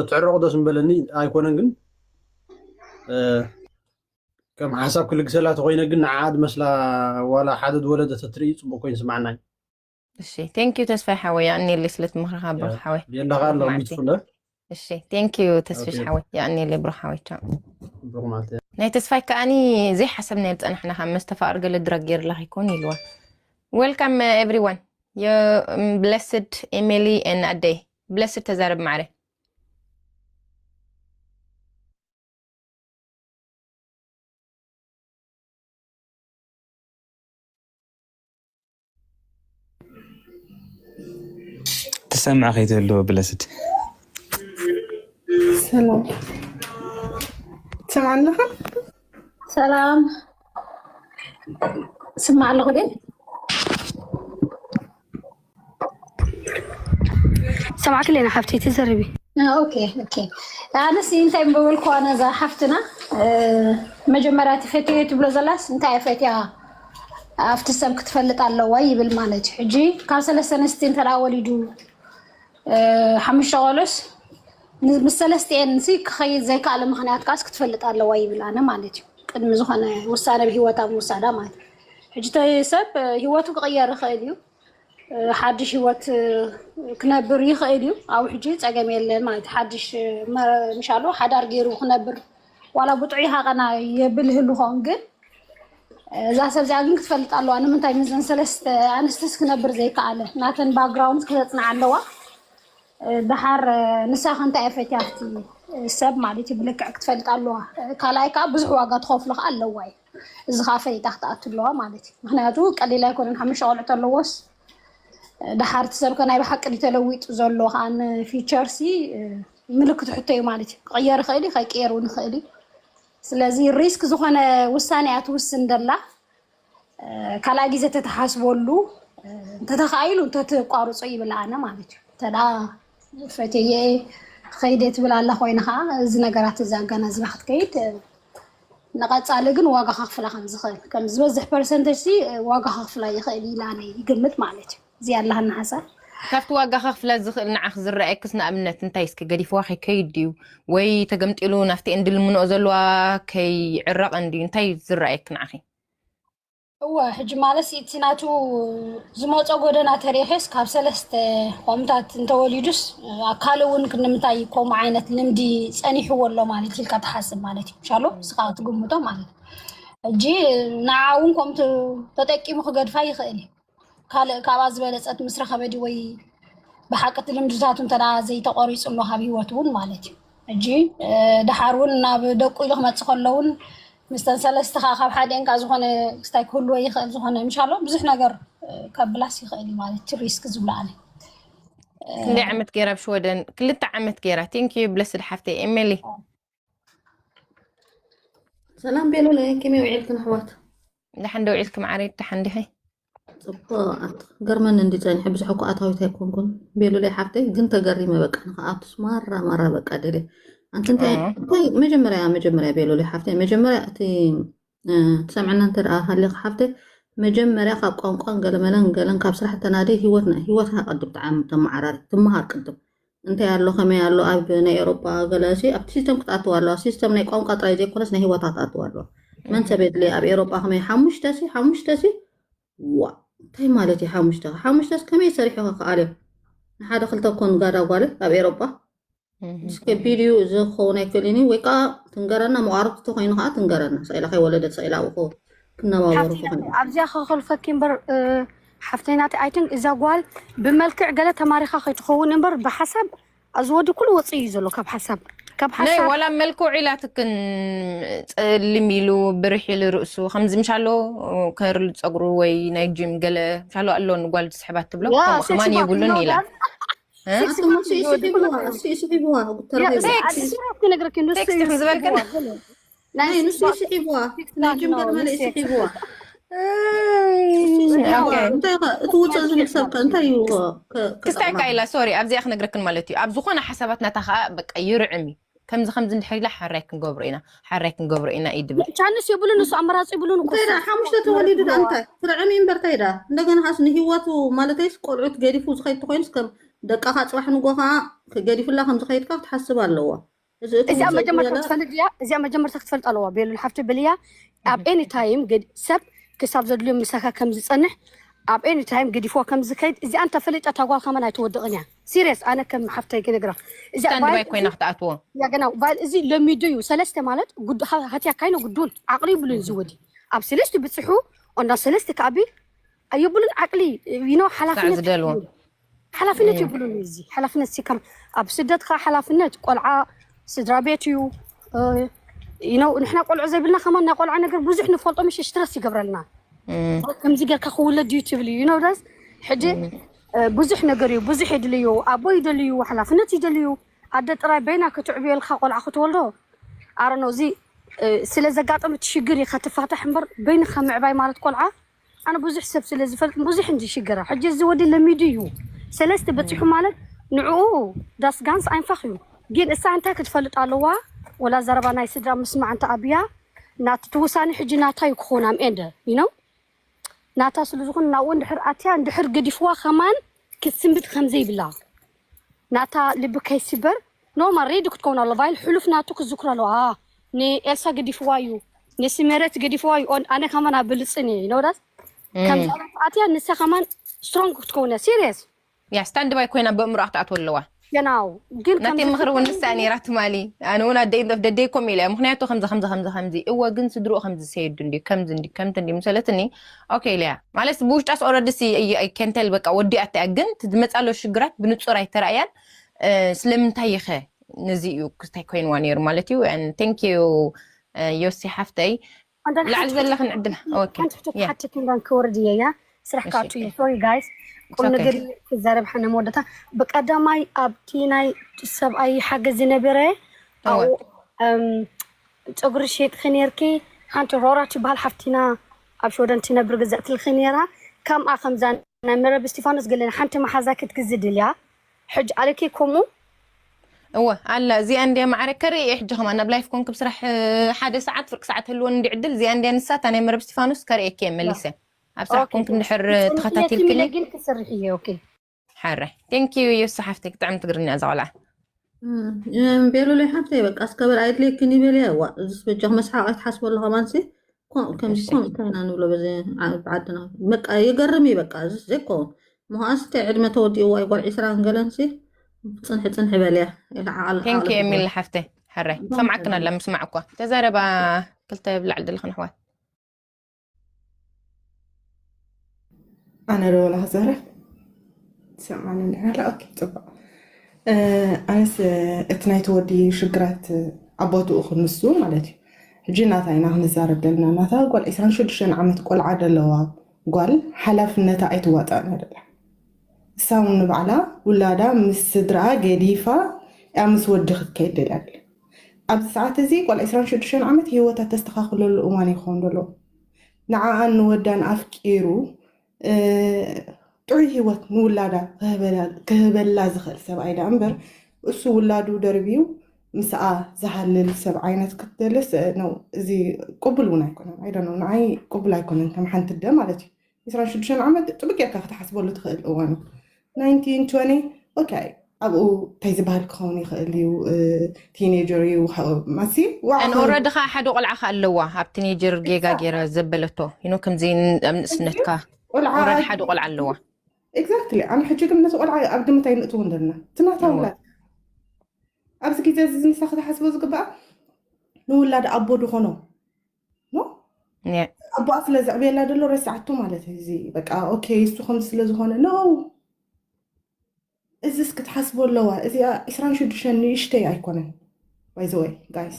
ትዕረቑ ደስ ምበለኒ ኣይኮነን ግን ከም ሓሳብ ክልግሰላ ተኮይነ ግን ንዓ ዝመስላ ዋላ ሓደ ዝወለደ ተትርኢ ፅቡቅ ኮይኑ ስማዓናይ እሺ ቴንክ ዩ ተስፋይ ሓወይ ኣኔሊ ስለ ትምክርካ ብሩክ ሓወይ የለካ ኣሎ ሚትፉለ እሺ ቴንክ ዩ ተስፍሽ ሓወይ የኣኔሊ ብሩክ ሓወይ ቻው ብሩክ ማለት ናይ ተስፋይ ከኣኒ ዘይሓሰብናዮ ዝፀናሕና ካብ መስተፋቅር ገለ ድራግ ገይርላ ከይኮን ኢልዋ Welcome everyone. You blessed Emily and ኣደይ blessed ተዛረብ ማዕረ ትሰምዕ ከይትህልዎ ብለስድ ሰላም። ትሰምዓ ኣለኻ? ሰላም፣ ስማዕ ኣለኹ ድየ? ሰማዕኪ ሌና ሓብተይ፣ ትዘርቢ። ኦኬ፣ ኦኬ። ኣነስ እንታይ ምበበልኩዋ ነዛ ሓፍትና፣ መጀመርያ ትፈትዮ ትብሎ ዘላስ እንታይ ፈትያ ኣብቲ ሰብ ክትፈልጥ ኣለዋ ይብል ማለት እዩ። ሕጂ ካብ ሰለስተ ኣንስቲ እንተ ወሊዱ ሓሙሽተ ቆልዑስ፣ ምስ ሰለስቲኤን ሲ ክኸይድ ዘይከኣለ ምኽንያት ከዓስ ክትፈልጥ ኣለዋ ይብል ኣነ ማለት እዩ። ቅድሚ ዝኾነ ውሳነ ብህይወት ኣብ ምውሳዳ ማለት እዩ። ሕጂ እቲ ሰብ ህይወቱ ክቕየር ይኽእል እዩ። ሓድሽ ህይወት ክነብር ይኽእል እዩ። ኣብኡ ሕጂ ጸገም የለን ማለት እዩ። ሓድሽ መ- ምሻሎ ሓዳር ገይሩ ክነብር ዋላ ብጥዑይ ሃቐና የብል ህልኾን ግን እዛ ሰብ እዚኣ ግን ክትፈልጥ ኣለዋ። ንምንታይ ምስዘን ሰለስተ ኣንስትስ ክነብር ዘይከኣለ ናተን ባክግራውንድ ክተጽንዓ ኣለዋ። ደሓር ንሳ ከ እንታይ እየ ፈትያ ኣብቲ ሰብ ማለት እዩ ብልክዕ ክትፈልጥ ኣለዋ። ካልኣይ ከዓ ብዙሕ ዋጋ ትኸፍሎ ከዓ ኣለዋ እዩ። እዚ ከዓ ፈሊጣ ክትኣቱ ኣለዋ ማለት እዩ። ምክንያቱ ቀሊል ኣይኮነን። ሓሙሽተ ቆልዑ ተለዎስ ደሓር እቲ ሰብ ከ ናይ ብሓቂ ድዩ ተለዊጡ ዘሎ ከዓ ንፊቸር ሲ ምልክት ሕቶ እዩ ማለት እዩ። ክቕየር ይኽእል እዩ፣ ከይቅየር እውን ይኽእል እዩ። ስለዚ ሪስክ ዝኾነ ውሳነ እያ ትውስን ደላ። ካልኣይ ግዜ ተተሓስበሉ እንተተኻኢሉ እንተትቋርጾ ይብል ኣነ ማለት እዩ። እንተ ደኣ ፈትየ ከይደ ትብል ኣላ ኮይና ከዓ እዚ ነገራት እዚ ኣገናዝባ ክትከይድ ንቐጻሊ ግን ዋጋ ከኽፍላ ከም ዝኽእል ከም ዝበዝሕ ፐርሰንተጅ ሲ ዋጋ ከኽፍላ ይኽእል ኢላ ኣነ ይግምት ማለት እዩ። እዚ ኣለሃና ሓሳብ ካብቲ ዋጋ ከኽፍላ ዝኽእል ንዓኺ ዝረኣየክስ ንኣብነት እንታይ እስኪ ገዲፍዋ ከይከይድ ድዩ ወይ ተገምጢሉ ናብቲ ኤንድ ልምንኦ ዘለዋ ከይዕረቐን ድዩ እንታይ ዝረኣየክ ንዓኺ? እወ ሕጂ ማለት እቲ ናቱ ዝመፆ ጎደና ተሪሕስ ካብ ሰለስተ ከምታት እንተወሊዱስ ኣካል እውን ክንምንታይ ከምኡ ዓይነት ልምዲ ፀኒሕዎ ኣሎ ማለት ኢልካ ትሓስብ ማለት እዩ ሻሎ ስኻ ትግምቶ ማለት እዩ ሕጂ ንዓ እውን ከምቲ ተጠቂሙ ክገድፋ ይኽእል እዩ ካልእ ካብኣ ዝበለፀት ምስ ረኸበ ድዩ ወይ ብሓቂ እቲ ልምድታቱ እንተ ዘይተቆሪፁ ኣሎ ካብ ህይወት እውን ማለት እዩ ሕጂ ደሓር እውን ናብ ደቁ ኢሉ ክመፅእ ከሎ እውን ምስተን ሰለስተ ከዓ ካብ ሓደን ከዓ ዝኾነ ክስታይ ክህልዎ ይኽእል ዝኾነ ምሻሎ ብዙሕ ነገር ከብላስ ይኽእል እዩ ማለት እቲ ሪስክ ዝብሎ ኣነ ክንደይ ዓመት ገይራ ኣብ ሽወደን ክልተ ዓመት ገይራ thank you blessed ሓፍተይ ኤሜሊ ሰላም ቤሉለ ከመይ ውዒልክን ኣሕዋት ደሓን ዶ ውዒልኪ ማዓረይ ደሓን ዲኺ ፅቡቅ ገርመኒ እንዲ ፀኒሐ ብዙሕ እኮ ኣታዊት ኣይኮንኩን ቤሉለ ሓፍተይ ግን ተገሪመ በቃ ንክኣቱስ ማራ ማራ በቃ ደልየ ኣንቲ እንታይ እንታይ መጀመርያ መጀመርያ ቤሉለ ሓፍተይ መጀመርያ እቲ ትሰምዕና እንተ ደኣ ሃሊኻ ሓፍተይ መጀመርያ ካብ ቋንቋን ገለመለን ገለን ካብ ስራሕ ተናዲ ህይወትና ህይወትካ ቅድም ተዓም ተመዓራሪ ትመሃር ቅድም እንታይ ኣሎ ከመይ ኣሎ ኣብ ናይ ኤሮጳ ገለ ሲ ኣብቲ ሲስተም ክትኣትዋ ኣለዋ ሲስተም ናይ ቋንቋ ጥራይ ዘይኮነስ ናይ ህይወታ ክትኣትዋ ኣለዋ መን ሰብ የድልየ ኣብ ኤሮጳ ከመይ ሓሙሽተ ሲ ሓሙሽተ ሲ ዋ እንታይ ማለት እዩ ሓሙሽተ ሓሙሽተስ ከመይ ሰሪሑ ከክኣል እዮም ንሓደ ክልተ ኮን ጋዳ ጓል ኣብ ኤሮጳ እስከ ቢድዩ እዚ ክኸውን ኣይክእልን እዩ ወይ ከዓ ትንገረና መቋረቲ ተኮይኑ ከዓ ትንገረና ስኢላ ከይወለደት ስኢላ ኣብኡ ክነባበሩ ክኾን ኣብዚኣ ከኸልፈኪ እምበር ሓፍተይ ናተይ ኣይትን እዛ ጓል ብመልክዕ ገለ ተማሪኻ ከይትኸውን እምበር ብሓሳብ ኣብዚ ወዲ ኩሉ ወፅእ እዩ ዘሎ ካብ ሓሳብ ካብ ናይ ሓሳብ ዋላ መልክዑ ኢላትክን ፀልም ኢሉ ብርሕ ኢሉ ርእሱ ከምዚ ምሻሎ ከርሊ ፀጉሩ ወይ ናይ ጂም ገለ ምሻሎ ኣሎ ንጓል ዝስሕባት ትብሎ ከምኡ ከማን የብሉን ኢላ ክነግረኪ ንሱ ንሱ ይስሒብዋ ንሱ ይስሒብዋ ንሱ ይስሒብዋ እንታይ እቲ ውፅእ ዝብል ሰብ እንታይ እዩ ክስታይ ካይላ ሶሪ ኣብዚኣ ክነግረክን ማለት እዩ ኣብ ዝኾነ ሓሳባት ናታ ከዓ በቃ ይርዕም እዩ ከምዚ ከምዚ እንድሕር ኢላ ሓራይ ክንገብሮ ኢና ሓራይ ክንገብሮ ኢና እዩ ድብል ቻንስ የብሉን እሱ ኣመራፂ ይብሉን እኮ እንታይ ዳ ሓሙሽተ ተወሊዱ ዳ እንታይ ትርዕም እዩ እምበር እንታይ ዳ እንደገና ካስ ንሂወቱ ማለተይስ ቆልዑት ገዲፉ ዝኸይድ ተኮይኑስ ከም ደቃኻ ፅባሕ ንጎ ከዓ ገዲፉላ ከም ዝኸይድ ከዓ ክትሓስብ ኣለዋ እዚ እቲ እዚኣ ውፅእ መጀመርታ ዝበለ ክትፈልጥ ድያ እዚኣ መጀመርታ ክትፈልጥ ኣለዋ ቤሉል ሓፍቲ ብልያ ኣብ ኤኒ ታይም ሰብ ክሳብ ዘድልዮ ምሳካ ከም ዝፀንሕ ኣብ ኤኒ ታይም ገዲፍዋ ከም ዝከይድ እዚኣ እንተፈሊጣ እታ ጓል ከማን ኣይትወድቕን እያ ሲሪየስ ኣነ ከም ሓፍተይ ክነግራ እዚኣ ስታንድ ባይ ባይ ኮይና ክትኣትዎ ያገና ቫይል እዚ ለሚዱ እዩ ሰለስተ ማለት ጉድ- ሀ- ሀቲያ ካይነ ጉዱል ዓቅሊ ይብሉን እዚ ወዲ ኣብ ሰለስተ ብፅሑ onda ሰለስተ ከዓቢ ኣይብሉን ዓቅሊ ይኖ ሓላፍነት ዝደልዎ። ሓላፍነት የብሉን እዚ ሓላፍነት ሲ ከም ኣብ ስደት ከዓ ሓላፍነት ቆልዓ ስድራ ቤት እዩ you know ንሕና ቆልዑ ዘይብልና ከማን ናይ ቆልዓ ነገር ብዙሕ ንፈልጦ ምሽ ስትረስ ይገብረልና ከምዚ ጌርካ ክውለድ እዩ ትብል እዩ you know ዳስ ሕጂ ብዙሕ ነገር እዩ ብዙሕ የድልዩ ኣቦ ይደልዩ ሓላፍነት ይደልዩ ኣደ ጥራይ በይና ክትዕብየልካ ቆልዓ ክትወልዶ ኣረኖ እዚ ስለ ዘጋጠመ እቲ ሽግር እዩ ከትፋታሕ እምበር በይንኻ ምዕባይ ማለት ቆልዓ ኣነ ብዙሕ ሰብ ስለ ዝፈልጥ ብዙሕ እንጂ ሽግራ ሕጂ እዚ ወዲ ለሚዱ እዩ ሰለስተ በፂሑ ማለት ንዕኡ ዳስ ጋንስ ኣይንፋኽ እዩ ግን እሳ እንታይ ክትፈልጥ ኣለዋ ወላ ዘረባ ናይ ስድራ ምስማዕ እንተ ኣብያ ናቲ ትውሳኒ ሕጂ ናታ እዩ ክኾን ኣም ኤንድ you know ናታ ስለ ዝኾነ ናብኡ እንድሕር ኣትያ እንድሕር ገዲፍዋ ከማን ክትስንብድ ከም ዘይብላ ናታ ልቢ ከይስበር ኖርማል ሬዲ ክትከውን ኣሎ ቫይል ሕሉፍ ናቱ ክዝክሮ ኣለዋ አ ንኤልሳ ገዲፍዋ እዩ ንስሜረት ገዲፍዋ እዩ ኦን- ኣነ ከማን ኣብ ብልፅን እየ ይነውዳት ከምዚ ኣትያ ንሳ ከማን ስትሮንግ ክትከውን እያ ሲሪየስ ያ ስታንድ ባይ ኮይና በእምሮኣ ክትኣትወ ኣለዋ ገናው ግን ናተይ ምኽሪ እውን ንሳ ነይራ ትማሊ ኣነ እውን ኣደይ ደደይ ኮም ኢለ ምክንያቱ ከምዚ ከምዚ ከምዚ ከምዚ እወ ግን ስድርኡ ከምዚ ዝሰየዱ እንዲ ከምዚ እንዲ ከምቲ እንዲ ምሰለትኒ ኦኬ ኢለያ ማለት ብውሽጣስ ኦረዲ ከንተል በቃ ወዲኣታ እያ ግን እቲ ዝመፃ ኣሎ ሽግራት ብንፁር ኣይተራእያን ስለምንታይ ይኸ ነዚ እዩ ክስታይ ኮይንዋ ነይሩ ማለት እዩ thank you ዮሲ ሓፍተይ ላዕሊ ዘለኽን ዕድል ሓንቲ ክሓትት እንዳን ክወርድ እየ ያ ስራሕ ካቱ እዩ ሶሪ ጋይስ ቁም ነገር ክዛረብ ሓነ መወደታ ብቀዳማይ ኣብቲ ናይ ሰብኣይ ሓገዝ ዝነበረ ኣብኡ ፀጉሪ ሸጥኪ ነርኪ ሓንቲ ሮራ ትበሃል ሓፍቲና ኣብ ሽወደን ትነብር ገዛእትልኪ ነራ ከምኣ ከምዛ ናይ መረብ እስቲፋኖስ ገለና ሓንቲ መሓዛ ክትግዚ ድልያ ሕጂ ኣለኪ ከምኡ እወ ኣላ እዚኣ እንድያ ማዕረ ከርኢ እየ ሕጂ ከማን ናብ ላይፍ ኮንክ ብስራሕ ሓደ ሰዓት ፍርቂ ሰዓት ህልወን እንዲ ዕድል እዚኣ እንድያ ንሳ እታ ናይ መረብ እስቲፋኖስ ከርእየኪ እየ መሊሰ ኣብ ስራሕ ኮንክ እንድሕር ተኸታቲልክኒ ግን ክሰርሕ እየ ኦኬ ሓረ ቴንክ ዩ ዮሲ ሓፍተይ ክጥዕም ትግርኛ እዛ ቆልዓ ቤሉለይ ሓፍተይ በቃ እስከበር ኣይድለይክን ይበልያ ዋ እዚስ በጃኹ መስሓቕ ኣይትሓስበሉ ከማንሲ ከምዚ ኮም እንታይ ኢና ንብሎ በዚ ዓድና በቃ ይገርም እዩ በቃ እዚስ ዘይኮውን ምዃንስ እንታይ ዕድመ ተወዲእዋ እዩ ጓል ዒስራ ገለንሲ ፅንሒ ፅንሒ በልያ ኢላ ዓቕሊ ቴንክ ዩ የሚል ሓፍተይ ሕራይ ሰማዕክን ኣላ ምስማዕ እኳ ተዛረባ ክልተ ብላዕሊ ዘለኽን ኣሕዋት ኣነ ዶ ወላ ክዛረብ ትሰምዓኒ እንዲኻ ኣላ ኦኬ ፅቡቅ ኣነስ እቲ ናይ ተወዲ ሽግራት ኣቦትኡ ክንሱ ማለት እዩ ሕጂ ናታ ኢና ክንዛረብ ዘለና ናታ ጓል ዕስራን ሽዱሽተን ዓመት ቆልዓ ዘለዋ ጓል ሓላፍነታ ኣይትዋፃእን እያ ደላ እሳ እውን ንባዕላ ውላዳ ምስ ስድርኣ ገዲፋ እያ ምስ ወዲ ክትከይድ ደልያ ደላ ኣብዚ ሰዓት እዚ ጓል ዕስራን ሽዱሽተን ዓመት ህይወታ ተስተኻኽለሉ እዋን ይኸውን ዘሎ ንዓኣን ንወዳን ኣፍቂሩ ጥዑይ ህይወት ንውላዳ ክህበላ ዝኽእል ሰብኣይ ደኣ እምበር እሱ ውላዱ ደርብዩ ምስኣ ዝሃልል ሰብ ዓይነት ክትደልስ ነው እዚ ቅቡል እውን ኣይኮነን ኣይደ ነው ንዓይ ቅቡል ኣይኮነን ከም ሓንቲ ደ ማለት እዩ ዕስራን ሽዱሽተን ዓመት ጥብቅ ጌርካ ክትሓስበሉ ትኽእል እዋን እዩ ናይንቲን ትወኒ ኦኬ ኣብኡ እንታይ ዝበሃል ክኸውን ይኽእል እዩ ቲኔጀር እዩ ማሲ ኦረዲ ከዓ ሓደ ቆልዓ ከዓ ኣለዋ ኣብ ቲኔጀር ጌጋ ገይራ ዘበለቶ ይኖ ከምዚ ኣብ ንእስነትካ ኦረዲ ሓደ ቆልዓ ኣለዋ ኤግዛክትሊ ኣነ ሕጂ ግን ነቲ ቆልዓ ኣብ ግምት ኣይንእትዎ እንደና እቲ ናታ ውላድ ኣብዚ ግዜ እዚ ንሳ ክትሓስቦ ዝግባኣ ንውላድ ኣቦ ድኾኖ ኣቦኣ ስለ ዘዕብየላ ደሎ ረስዓቱ ማለት እዚ በቃ ኦኬ እሱ ከም ስለ ዝኾነ ነው እዚስ ክትሓስቦ ኣለዋ እዚኣ ዕስራን ሽዱሽተን ንእሽተይ ኣይኮነን ባይዘወይ ጋይስ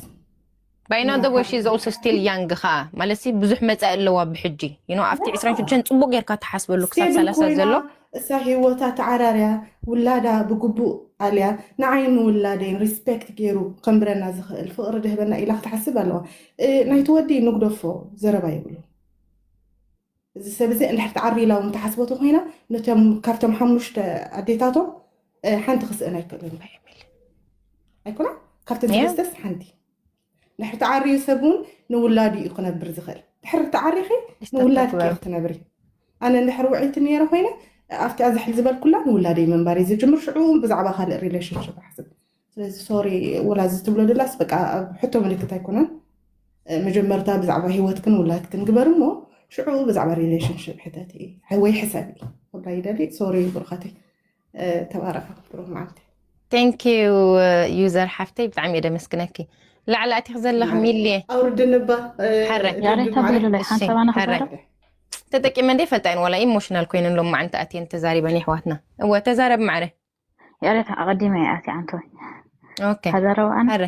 ባይና the way she's also still young ኸዓ ማለት ብዙሕ መፃኢ ኣለዋ ብሕጂ you know ኣብቲ ዕስራን ሽዱሽተን ፅቡቅ ጌርካ ትሓስበሉ ክሳብ ሰላሳ ዘሎ እሳ ህይወታ ተዓራርያ ውላዳ ብግቡእ ኣልያ ንዓይ ንውላደይን ሪስፔክት ገይሩ ከንብረና ዝኽእል ፍቕሪ ድህበና ኢላ ክትሓስብ ኣለዋ ናይቲ ወዲ ንግደፎ ዘረባ የብሉ እዚ ሰብ እዚ እንድሕር ተዓሪ ኢላ እውን ተሓስቦ ተኮይና ነቶም ካብቶም ሓሙሽተ ኣዴታቶም ሓንቲ ክስእን ኣይክእልን ኣይኮና ካብተን ሰለስተስ ሓንቲ ድሕሪ ተዓርዩ ሰብ እውን ንውላዱ እዩ ክነብር ዝኽእል ድሕሪ ተዓሪኺ ንውላድኪ ክትነብሪ ኣነ እንድሕር ውዕይቲ ነይረ ኮይነ ኣብቲ ኣዛሕል ዝበልኩላ ንውላደይ ምንባር እዩ ዝጅምር ሽዑ ብዛዕባ ካልእ ሪሌሽንሽፕ ኣሕስብ ስለዚ ሶሪ ወላ እዚ ትብሎ ድላስ በቃ ኣብ ሕቶ ምልክት ኣይኮነን መጀመርታ ብዛዕባ ህይወትክን ውላድክን ግበር እሞ ሽዑ ብዛዕባ ሪሌሽንሽፕ ሕተቲ ወይ ሕሰቢ ወላ ይደሊ ሶሪ ብሩኸተይ ተባረኸ ብሩኽ መዓልቲ thank you user ሓፍተይ ብጣዕሚ እየ ደመስግነኪ ላዕሊ ኣቲኽ ዘለኽ ሚልየ ኣውርድንባ ሓረ ያሬታ በሉላይ ሓንሳብ ኣነ ሓረ ክዛረብ ተጠቂመ እንደ ፈልጣይን ዋላ ኢሞሽናል ኮይነን ሎም ማዓንቲ ኣትየን ተዛሪበን የሕዋትና እወ ተዛረብ ማዕረ ያሬታ ኣቐዲመ እየ ኣትየ ኣንቶይ ኦኬ ተዛረብ ኣነ ሓረ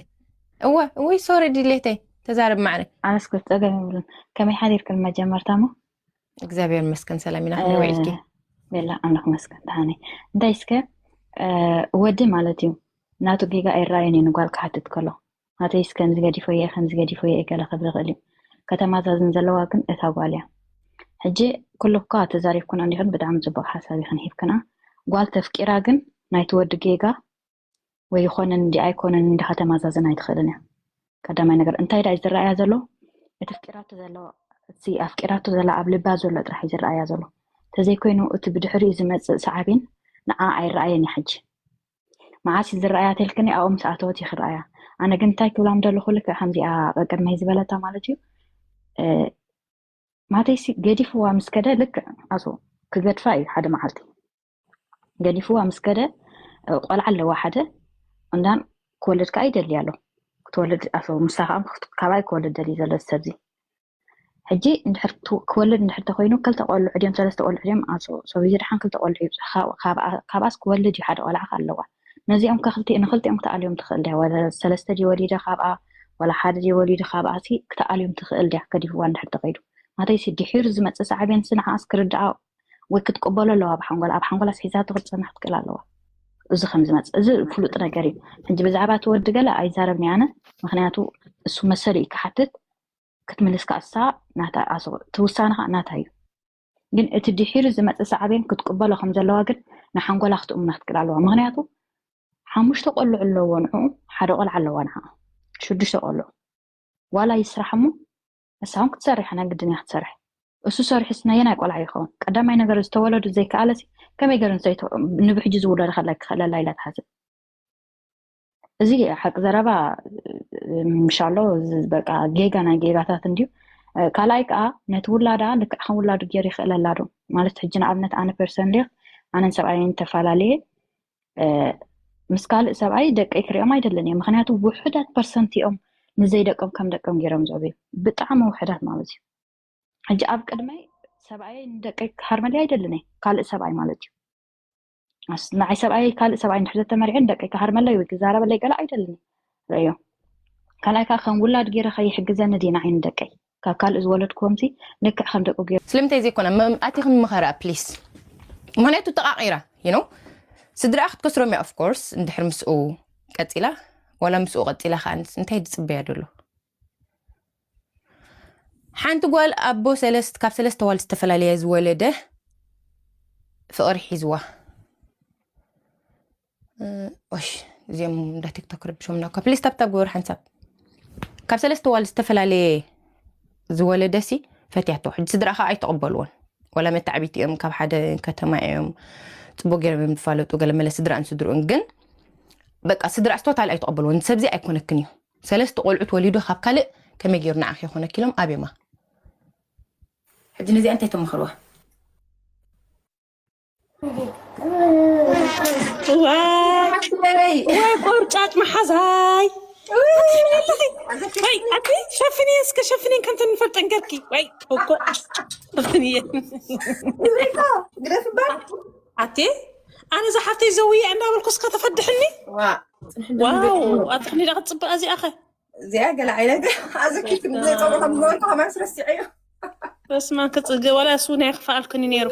እወ እወይ ሶሪ ድሌተይ ተዛረብ ማዕረ ኣነስ ክብል ፀገም ይብሉን ከመይ ሓዲርክን መጀመርታ ሞ እግዚኣብሔር መስከን ሰላም ኢና ከመይ ውዒልኪ ቤላ ኣምላኽ መስገን ደሓነይ እንታይ እስከ ወዲ ማለት እዩ ናቱ ጌጋ ኣይረኣየን እዩ ንጓል ክሓትት ከሎ። ናተይስ ከምዚ ገዲፎ እየ፣ ከምዚ ገዲፎ እየ ገለ ክብል ይኽእል እዩ። ከተማዛዝን ዘለዋ ግን እታ ጓል እያ። ሕጂ ኩሉ እኳ ተዛሪብኩን እንዲኽን ብጣዕሚ ጽቡቕ ሓሳብ ኢኽን ሂብክና። ጓል ተፍቂራ ግን ናይቲ ወዲ ጌጋ ወይ ይኾነን እንዲ ኣይኮነን እንዲ ከተማዛዝን ኣይትኽእልን እያ። ቀዳማይ ነገር እንታይ ዳ እዩ ዝረኣያ ዘሎ? እቲ ኣፍቂራቶ ዘሎ እቲ ኣፍቂራቶ ዘላ ኣብ ልባ ዘሎ ጥራሕ እዩ ዝረኣያ ዘሎ። ተዘይኮይኑ እቲ ብድሕሪኡ ዝመጽእ ሰዓቤን ንዓ ኣይረኣየን እዩ ሕጂ። መዓስ እዩ ዝረኣያ ተልክኒ ኣብኡ ምስ ኣተወት እዩ ክረኣያ። ኣነ ግን እንታይ ክብላ ምደለኹ ልክዕ ከምዚኣ ቀቅድመይ ዝበለታ ማለት እዩ። ማተይሲ ገዲፍዋ ምስ ከደ ልክዕ ኣቶ ክገድፋ እዩ ሓደ መዓልቲ ገዲፍዋ ምስ ከደ ቆልዓ ኣለዋ ሓደ እንዳን ክወልድ ከዓ ይደሊ ኣሎ ክትወልድ ኣቶ ምሳኻም ካባይ ክወልድ ደሊ ዘሎ ሰብዚ ሕጂ ክወልድ እንድሕር ተኮይኑ ክልተ ቆልዑ ድዮም ሰለስተ ቆልዑ ድዮም ኣቶ ሰብዚ ድሓን ክልተ ቆልዑ ይብፅሕ ካብኣስ ክወልድ እዩ ሓደ ቆልዓ ኣለዋ ነዚኦም ከክልቲ ንክልቲኦም ክትኣልዮም ትኽእል ድያ ወላ ሰለስተ ድዩ ወሊደ ካብኣ ወላ ሓደ ድዩ ወሊደ ካብኣ ሲ ክትኣልዮም ትኽእል ድያ ገዲፍዋ እንድሕር ተኸይዱ ማተይሲ ድሒሩ ዝመፅእ ሳዕቤን ስንዓኣስ ክርድኣ ወይ ክትቅበሎ ኣለዋ ኣብ ሓንጎላ ኣብ ሓንጎላስ ሒዛቶ ክትፀንሕ ክትክእል ኣለዋ እዚ ከም ዝመፅእ እዚ ፍሉጥ ነገር እዩ ሕጂ ብዛዕባ እቲ ወዲ ገለ ኣይዛረብኒ ኣነ ምክንያቱ እሱ መሰሉ እዩ ክሓትት ክትምልስ ከዓ እሳ ናታ ኣስቑ እቲ ውሳነ ከዓ ናታ እዩ ግን እቲ ድሒሩ ዝመፅእ ሳዕቤን ክትቅበሎ ከም ዘለዋ ግን ንሓንጎላ ክትእምኖ ክትክእል ኣለዋ ምክንያቱ ሓሙሽተ ቆልዑ ኣለዎ ንዕኡ ሓደ ቆልዓ ኣለዋ ንዓ ሽዱሽተ ቆልዑ ዋላ ይስራሕ እሞ እሳ እውን ክትሰርሕ ናይ ግድን እያ ክትሰርሕ እሱ ሰሪሑስ ነየናይ ቆልዓ ይኸውን ቀዳማይ ነገር ዝተወለዱ ዘይከኣለሲ ከመይ ገይሩ ንብሕጂ ዝውለዱ ከላይ ክኽእለላ ኢላ ትሓስብ እዚ ሓቂ ዘረባ ምሻሎ በቃ ጌጋ ናይ ጌጋታት እንድዩ ካልኣይ ከዓ ነቲ ውላዳ ልክዕ ከም ውላዱ ገይሩ ይኽእለላ ዶ ማለት ሕጂ ንኣብነት ኣነ ፐርሰን ሊክ ኣነን ሰብኣይን ተፈላለየ ምስ ካልእ ሰብኣይ ደቀይ ክሪኦም ኣይደልን እየ ምክንያቱ ውሕዳት ፐርሰንት እዮም ንዘይደቆም ከም ደቆም ገይሮም ዝዕብዩ ብጣዕሚ ውሕዳት ማለት እዩ ሕጂ ኣብ ቅድመይ ሰብኣይ ንደቀይ ክሃርመለይ ኣይደልን እየ ካልእ ሰብኣይ ማለት እዩ ንዓይ ሰብኣይ ካልእ ሰብኣይ እንድሕር ዘተመሪዐ ንደቀይ ክሃርመለይ ወይ ክዛረበለይ ገለ ኣይደልን እየ ርእዮ ካልኣይ ከዓ ከም ውላድ ገይረ ከይሕግዘኒ ድየ ንዓይ ንደቀይ ካብ ካልእ ዝወለድክዎም ሲ ልክዕ ከም ደቁ ገይሩ ስለምንታይ ዘይኮነ ኣቲ ክንምኸራ ፕሊስ ምክንያቱ ተቃቂራ you know ስድራኣ ክትከስሮም እያ of course እንድሕር ምስኡ ቀፂላ ዋላ ምስኡ ቀፂላ ከዓ እንታይ ዝፅበያ ዘሎ ሓንቲ ጓል ኣቦ ሰለስት ካብ ሰለስተ ዋል ዝተፈላለየ ዝወለደ ፍቅሪ ሒዝዋ ሽ እዚኦም እንዳ ቲክቶክ ረብሾምና እኳ ፕሊስ ታብታብ ግበሩ ሓንሳብ ካብ ሰለስተ ዋል ዝተፈላለየ ዝወለደሲ ፈትያቶ ሕጂ ስድራ ከዓ ኣይተቐበልዎን ወላ መታዕቢቲ እዮም ካብ ሓደ ከተማ እዮም ፅቡቅ ገይሮም እዮም ዝፋለጡ ገለመለ ስድራን ስድርኡን ግን በቃ ስድራ ስቶታል ኣይተቐበልዎን ሰብዚ ኣይኮነክን እዩ ሰለስተ ቆልዑት ወሊዶ ካብ ካልእ ከመይ ገይሩ ንዓኺ ይኾነኪ ኢሎም ኣብዮማ ሕጂ ነዚኣ እንታይ ተመኽርዋ ወይ ቆርጫጭ መሓዛይ ወይ ኣቲ ሸፍኒ እስከ ሸፍኒን ከምተ ንፈልጠን ገርኪ ወይ እኮ ግደፍባ ኣቲ ኣነ ዝሓፍተይ ዘውየ እንዳበልኩ እስከ ተፈድሕኒ ዋው ኣቲ ክንዳ ክትፅበ እዚኣኸ እዚኣ ገለ ዓይነት ኣዘኪርክኒ ብዘይ ፀጉሪ ከም ዝበልኩ ከማን ስረሲዐዮ በስማ ክፅገ ወላ እሱ ናይ ክፍኣልክኒ ነይሩ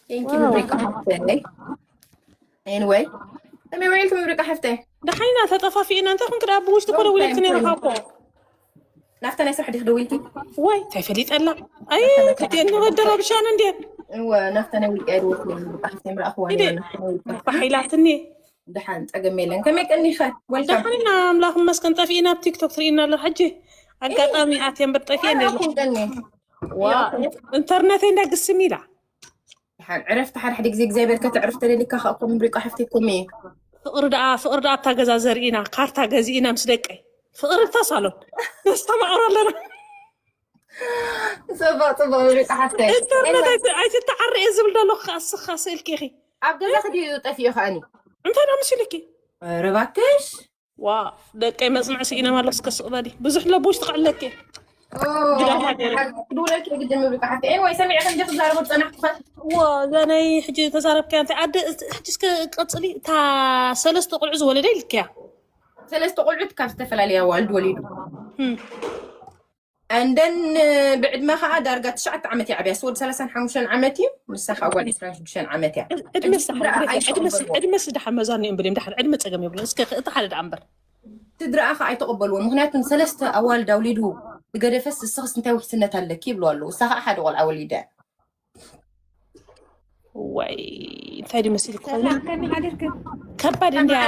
Thank you ምብሪቃ ሓፍተይ anyway ከመይ ውዒልኪ ምብሪቃ ሓፍተይ ደሓይና ተጠፋፊእና እንታይ ኮንክ ደኣ ብውሽጢ ኮነ ውዒልኪ ነይርካ እኮ ናፍታ ናይ ስራሕ ዲክ ደዊልኪ ወይ እንታይ ፈሊጠላ ኣይ ክልቲኤን ንወደረብሻን እንዴ እወ ናፍታ ናይ ውልቀ ደወልኩ ምብሪቃ ሓፍተይ ምረኣኽዋ ባሒላትኒ ደሓን ጸገም የለን። ከመይ ቀኒኸ? ወልካም። ደሓን ኢና ኣምላኽ ይመስገን። ጠፊእና ኣብ ቲክቶክ ትርእይና ኣለኹ። ሕጂ ኣጋጣሚ ኣትየ እምበር ጠፊኤ ነይረ። ኢንተርነተይ እንዳ ግስም ኢላ። ደሓን ዕረፍቲ ሓደ ሓደ ግዜ እግዚኣብሔር ከተዕርፍ ተደሊካ ከኣ እኮ ምብሪቆ ሓፍተይ እኮ እየ። ፍቕሪ ደኣ ፍቕሪ ደኣ ኣብታ ገዛ ዘርኢና ካርታ ገዚእና ምስ ደቀይ ፍቕሪ ኣብታ ሳሎን ነስተማቕሮ ኣለና። ጽቡቕ ጽቡቕ ምብሪቆ ሓፍተይ። ኢንተርነት ኣይትተዓረየ ዝብል ደለኹ ከኣ እስኻ ስእልኪ ኢኺ። ኣብ ገዛኺ ድዩ ጠፊኡ ከኣኒ? እንታይ ደኣ መሲሉኪ? ኧረ እባክሽ። ዋ ደቀይ መጽንዒ ስኢነ ማለት እስከ ስቕ በሊ። ብዙሕ ለቦሽ ትቕዕለኪ። ክድውለልኪ ግድን ምብሪ ቃሓፍቲ። ኤንወይ ሰሚዐ ከምዚ ክዛረቦ ዝጸናሕኩ ኸ? ዋ እዛ ናይ ሕጂ ተዛረብክያ እንታይ ኣደ ሕጂ እስከ ቀጽሊ እታ ሰለስተ ቆልዑ ዝወለደ ኢልክያ። ሰለስተ ቆልዑት ካብ ዝተፈላለያ ኣዋልድ ወሊዱ። And then ብዕድመ ከዓ ዳርጋ ትሽዓተ ዓመት እያ ዓብያ። ወዲ ሰላሳን ሓሙሽተን ዓመት እዩ። ንሳ ከዓ ጓል ዕስራን ሽዱሽተን ዓመት እያ። ዕድመስ ድሓን መዛኒ እዮም ብሎም ድሓን ዕድመ ፀገም የብሉ። እስከ እቲ ሓደ ደኣ እምበር ስድራኣ ከዓ ኣይተቐበልዎ። ምክንያቱም ሰለስተ ኣዋልድ ኣውሊዱ ዝገደፈስ እስኽስ እንታይ ውሕስነት ኣለኪ ይብሉ ኣለዉ። እሳ ከዓ ሓደ ቆልዓ ወሊደ ወይ እንታይ ድመስል ይኮነ ከባድ እንዲያ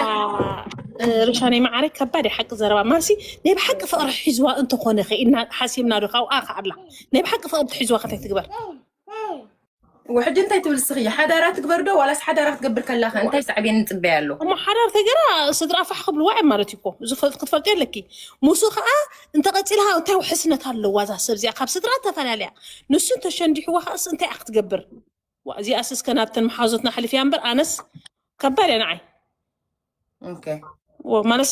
ርሻነይ ማዓረ ከባድ ሓቂ ዘረባ ማሲ ናይ ብሓቂ ፍቅሪ ሒዝዋ እንተኾነ ከኢልና ሓሲብና ዶ ካብኣ ከኣላ ናይ ብሓቂ ፍቅሪ ትሒዝዋ ከታይ ትግበር ወሕጂ እንታይ ትብል ስኽየ ሓዳራ ትግበር ዶ ዋላስ ሓዳራ ክትገብር ከላኸ እንታይ ሳዕቤን ንፅበያ ኣሎ? እሞ ሓዳር ተገራ ስድራ ፋሕ ክብልዋ እዮም ማለት እዩ እኮ ክትፈልጡ ኣለኪ። ሙሱ ከዓ እንተቀፂልካ እንታይ ውሕስነት ኣለዋ እዛ ሰብ እዚኣ ካብ ስድራ ተፈላለያ ንሱ እንተሸንዲሕዋ ከኣስ እንታይ ክትገብር? እዚኣስ እስከ ናብተን መሓዞትና ሓሊፍያ እምበር ኣነስ ከባድ እያ ንዓይ። ማለት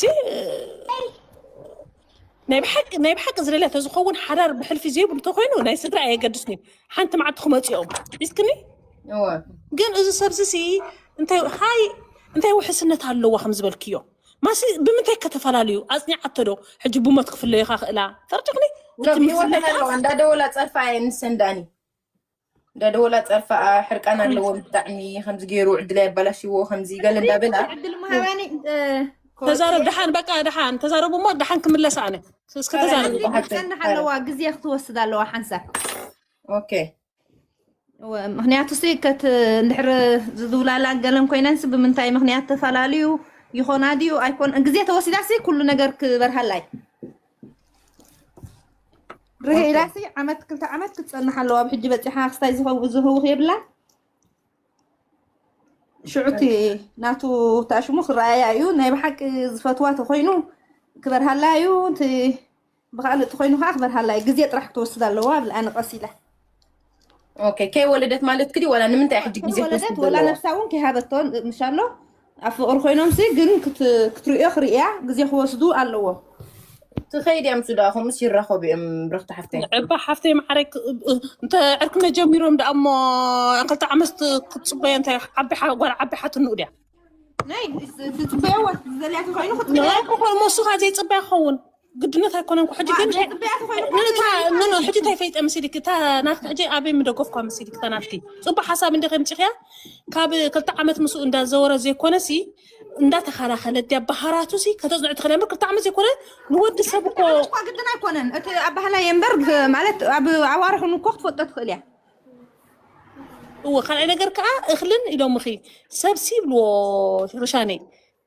ናይ ብሓቂ ናይ ብሓቂ ዝደልያ ተዝኸውን ሓዳር ብሕልፊ ዘይብሉ ተኮይኑ ናይ ስድራ ኣየገድስን እዩ። ሓንቲ መዓልቲ ክመፅኦም ሒዝክኒ ግን እዚ ሰብዚ ሲ እንታይ ሃይ እንታይ ውሕስነት ኣለዋ ከም ዝበልክዮ ማሲ ብምንታይ ከተፈላለዩ ኣፅኒዓቶ ዶ ሕጂ ብሞት ክፍለዩካ ክእላ ፈርድክኒ እንዳደወላ ፀርፋ እየ ንሰንዳኒ እንዳደወላ ፀርፋ ሕርቃን ኣለዎም ብጣዕሚ ከምዚ ገይሩ ዕድል ያበላሽዎ ከምዚ ገለ እንዳበላ ዕድል ምሃባኒ ተዛረብ ደሓን በቃ ደሓን ተዛረቡ እሞ ደሓን ክምለስ ኣነ እስከ ተዛረብ ፀንሕ ኣለዋ ግዜ ክትወስድ ኣለዋ ሓንሳብ ኦኬ ምክንያቱ ሲ ከት እንድሕር ዝዝውላላ ገለን ኮይነንስ ብምንታይ ምክንያት ተፈላለዩ ይኾና ድዩ ኣይኮን ግዜ ተወሲዳሲ ኩሉ ነገር ክበርሃላይ ርሄ ኢላሲ ዓመት ክልተ ዓመት ክትፀንሕ ኣለዋ ኣብ ሕጂ በፂሓ ክስታይ ዝኸውን ዝህውኽ የብላ ሽዑቲ ናቱ ታሽሙ ክረኣያ እዩ ናይ ብሓቂ ዝፈትዋ ተኮይኑ ክበርሃላ እዩ እቲ ብካልእ ተኮይኑ ከዓ ክበርሃላ እዩ ግዜ ጥራሕ ክትወስድ ኣለዋ ብልኣኒ ቀስ ኢላ ኦኬ ከይወለደት ማለት ክዲ ወላ ንምንታይ ሕጂ ግዜ ክትወስድ ወላ ነብሳ እውን ከይሃበቶ ምሻሎ ኣብ ፍቅሪ ኮይኖም ሲ ግን ክትርእዮ ክርእያ ግዜ ክወስዱ ኣለዎ ትኸይድ እያ ምስ ደኣ ከምኡስ ይራኸቡ እዮም ብርኽቲ ሓፍተይ ዕባ ሓፍተይ ማዕረይ እንተ ዕርክነ ጀሚሮም ደኣ እሞ ክልተ ዓመት ክትፅበዮ እንታይ ዓቢ ጓል ዓቢ ሓትንኡ ድያ ናይ ትፅበየዋ ዝደልያ ተኮይኑ ክትፅበያ እኮ ሞሱ ካ ዘይፅበያ ክኸውን ግድነት ኣይኮነን ሕጂ ግን ሕጂ እንታይ ፈይጠ መሲልክ እታ ናትክ ሕጂ ኣበይ ምደገፍኳ መሲልክ እታ ናትኪ ፅቡቅ ሓሳብ እንደ ከምፂኽያ ካብ ክልተ ዓመት ምስኡ እንዳዘወረ ዘይኮነሲ እንዳተኸላኸለ ድያ ባህራቱ ሲ ከተፅንዕ ትኽእል እምበር ክልተ ዓመት ዘይኮነ ንወዲ ሰብ እኮ እኳ ግድን ኣይኮነን እቲ ኣባህላ የንበር ማለት ኣብ ኣዋርሑ እኮ ክትፈልጦ ትኽእል እያ እወ ካልኣይ ነገር ከዓ እኽልን ኢሎምኺ ሰብ ሲ ይብልዎ ርሻነይ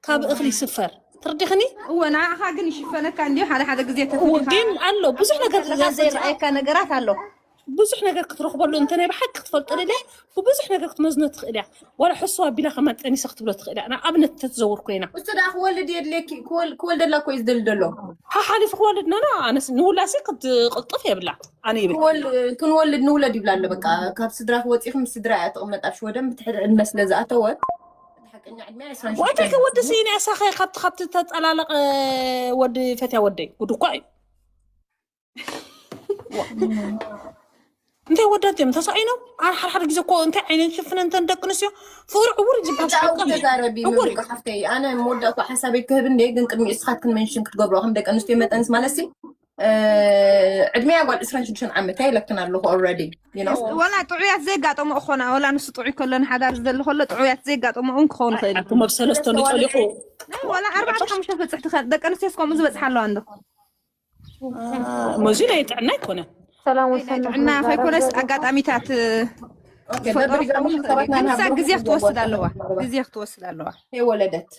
ካብ እኽሊ ይስፈር ትርዲኽኒ እወ ንዓኻ ግን ይሽፈነካ እንዲዩ ሓደ ሓደ ግዜ ተፍልኻ ግን ኣሎ ብዙሕ ነገር ከለኻ ዘይረኣየካ ነገራት ኣሎ ብዙሕ ነገር ክትረኽበሉ እንተ ናይ ብሓቂ ክትፈልጦ ደልያ ብብዙሕ ነገር ክትመዝኖ ትኽእል እያ ዋላ ሕሱ ኣቢላ ከማን ጠኒሰ ክትብሎ ትኽእል እያ ንኣብነት ተትዘውር ኮይና እሱ ደኣ ክወልድ የድልየኪ ክወል- ክወልደላ እኮ እዩ ዝደሊ ዘሎ ሓሓሊፉ ክወልድ ኖ ኖ ኣነስ ንውላሲ ክትቅልጥፍ የብላ ኣነ ይብል ክወል- ክንወልድ ንውለድ ይብላ ኣሎ በቃ ካብ ስድራ ክወፂኹም ስድራ እያ ትቕመጥ ኣብ ሽወደን ብትሕቲ ዕድመ ስለ ዝኣተወት ሓቀኛ ዕድመ ወደይ ከ ወዲ ስኢነ እሳኸ ካብቲ ካብቲ ተጠላለቐ ወዲ ፈትያ ወደይ ጉድ እኳ እዩ እንታይ ወዳት እዮም ተሳኢኖም ሓደ ሓደ ግዜ እኮ እንታይ ዓይነት ሽፍነ እንተን ደቂ ኣንስትዮ ፍቅሪ ዕውር ዝበሃል ተዛረቢ ሓፍተይ ኣነ መወዳእኩ ሓሳበይ ክህብ እንደ ግን ቅድሚ እስኻትክን መንሽን ክትገብሮ ከም ደቂ ኣንስትዮ መጠንስ ማለት ዕድሜያ ጓል ዕስራን ሽዱሽተን ዓመት ኣይለክን ኣለኹ ኦልሬዲ ወላ ጥዑያት ዘጋጠሞ እኮና ወላ ንሱ ጥዑይ ከሎ ንሓዳር ዝደሊ ከሎ ጥዑያት ዘጋጠሞ እውን ክኸውን ይኽእል እዩ። ኣቱም ኣብ ሰለስተ ንጠሊቑ ናይ ወላ ኣርባዕተ ሓሙሽተ በፅሕቲ ከ ደቂ ኣንስትዮስ ከምኡ ዝበፅሓ ኣለዋ እንዶ መዚ ናይ ጥዕና ኣይኮነን። ሰላም ናይ ወሰን ጥዕና ከይኮነስ ኣጋጣሚታት ኦኬ፣ ደብሪ ዛሙሽ ሰባትና ንሳ ንሃብሮ ግዜ ክትወስድ ኣለዋ ግዜ ክትወስድ ኣለዋ። ከይወለደት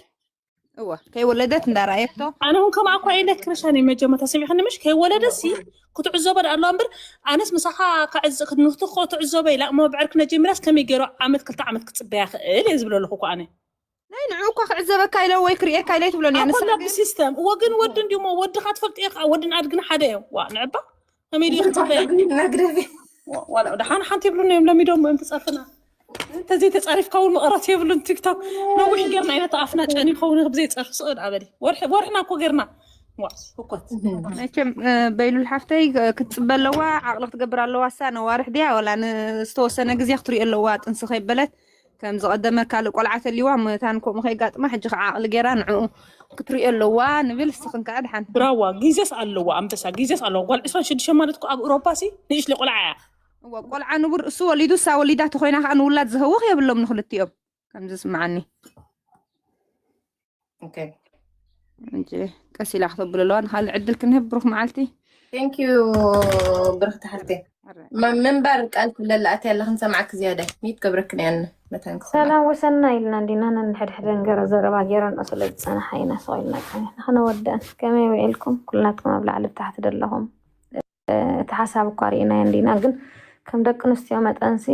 እወ ከይወለደት እንዳረኣየቶ ኣነ እውን ከምኣ እኳ ኢለ ክርሻን እዩ መጀመርታ ሰሚዕክኒ ምሽ ከይወለደሲ ክትዕዘቦ ደኣ ኣለዋ እምበር ኣነስ ምሳኻ ክዕዝ- ንህትኮ ትዕዘቦ ኢላ እሞ ብዕርክነ ጀሚራስ ከመይ ገይሩ ዓመት ክልተ ዓመት ክፅበያ ክእል እየ ዝብለለኹ እኮ ኣነ ናይ ንዑ እኳ ክዕዘበካ ኢለ ወይ ክርእየካ ኢለ ትብሎን እያ ንሳ ኣኮላ ግን ብሲስተም እወ ግን ወዲ እንዲሞ ወዲ ካትፈልጥ እየ ከዓ ወድን ኣድግን ሓደ እዮም ዋ ንዕባ ከመይ ድዩ ክፅበያ ነግረቢ ዋላ ደሓን ሓንቲ ይብሉን እዮም ለሚዶም እዮም ትፀርፍና እንተዘይ ተፃሪፍካ እውን መቐረት የብሉን ቲክቶክ ነዊሕ ጌርና ኢና ተኣፍና ጨኒ ኸውን ብዘይ ፀርፍ ስቕ ዳ ኣበሊ ወርሒ ወርሕና እኮ ጌርና ዋ ህኮት መቸም በይሉል ሓፍተይ ክትፅበ ኣለዋ ዓቕሊ ክትገብር ኣለዋ እሳ ነዋርሕ ድያ ወላ ንዝተወሰነ ግዜ ክትሪኦ ኣለዋ ጥንሲ ከይበለት ከም ዝቐደመ ካልእ ቆልዓ ተልዋ መታን ከምኡ ከይጋጥማ፣ ሕጂ ከዓ ዓቕሊ ገይራ ንዕኡ ክትሪኦ ኣለዋ ንብል። ንስኽን ከዓ ድሓን። ብራዋ፣ ግዜስ ኣለዋ ኣንበሳ፣ ግዜስ ኣለዋ። ጓል ዕስራን ሽዱሽተን ማለት እኮ ኣብ ኤውሮፓ ሲ ንእሽለ ቆልዓ እያ። እወ፣ ቆልዓ ንቡር እሱ ወሊዱ እሳ ወሊዳ ተኮይና ከዓ ንውላድ ዝህውኽ የብሎም ንክልቲኦም፣ ከም ዝስምዓኒ። ኦኬ። እንጂ ቀስ ኢላ ክተብሎ ኣለዋ። ንካልእ ዕድል ክንህብ። ብሩክ መዓልቲ። Thank you ብርክቲ ሓፍተይ። ም- ምንባር ቃል ክብለላ ኣትያ ኣላ ክንሰምዓክ ዝያዳ ሚት ገብረክን ያነ መታን ክሰምዓ። ሰላም ወሰና ኢልና እንዲና ነንሕድሕደን ገረ ዘረባ ገይረን ስለ ዝፀናሓ ኢና ስቕ ኢልና ፀኒሕና ክነወደን። ከመይ ውዒልኩም ኩላትኩም ኣብ ላዕሊ ብታሕቲ ደለኹም? እቲ ሓሳብ እኳ ርኢናዮ እንዲና፣ ግን ከም ደቂ ኣንስትዮ መጠንሲ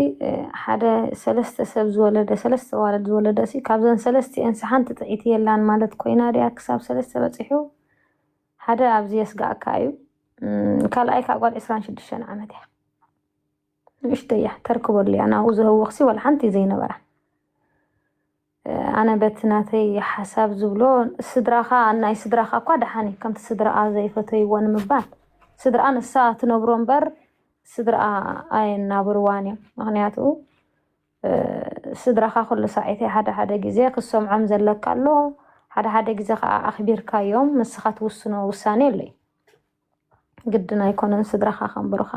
ሓደ ሰለስተ ሰብ ዝወለደ፣ ሰለስተ ዋልድ ዝወለደ ሲ ካብዘን ሰለስቲኤን ሲ ሓንቲ ጥዒቲ የላን ማለት ኮይና ድያ? ክሳብ ሰለስተ በፂሑ ሓደ ኣብዚ የስጋእካ እዩ። ካልኣይ ከዓ ጓል ዕስራን ሽዱሽተን ዓመት እያ፣ ንእሽተይ እያ፣ ተርክበሉ እያ። ናብኡ ዝህውኽሲ ዋላ ሓንቲ ዘይነበራ። ኣነ በቲ ናተይ ሓሳብ ዝብሎ፣ ስድራኻ፣ ናይ ስድራኻ እኳ ደሓን እዩ፣ ከምቲ ስድራኣ ዘይፈተይዎ ንምባል፣ ስድራኣ ንሳ ትነብሮ እምበር ስድራኣ ኣየናብርዋን እዮም። ምክንያቱ ስድራኻ ኩሉ ሳዒተይ ሓደ ሓደ ግዜ ክትሰምዖም ዘለካ ኣሎ፣ ሓደ ሓደ ግዜ ከዓ ኣኽቢርካዮም ንስኻ ትውስኖ ውሳኔ ኣሎ እዩ። ግድን ኣይኮነን ስድራኻ ከንብሩኻ።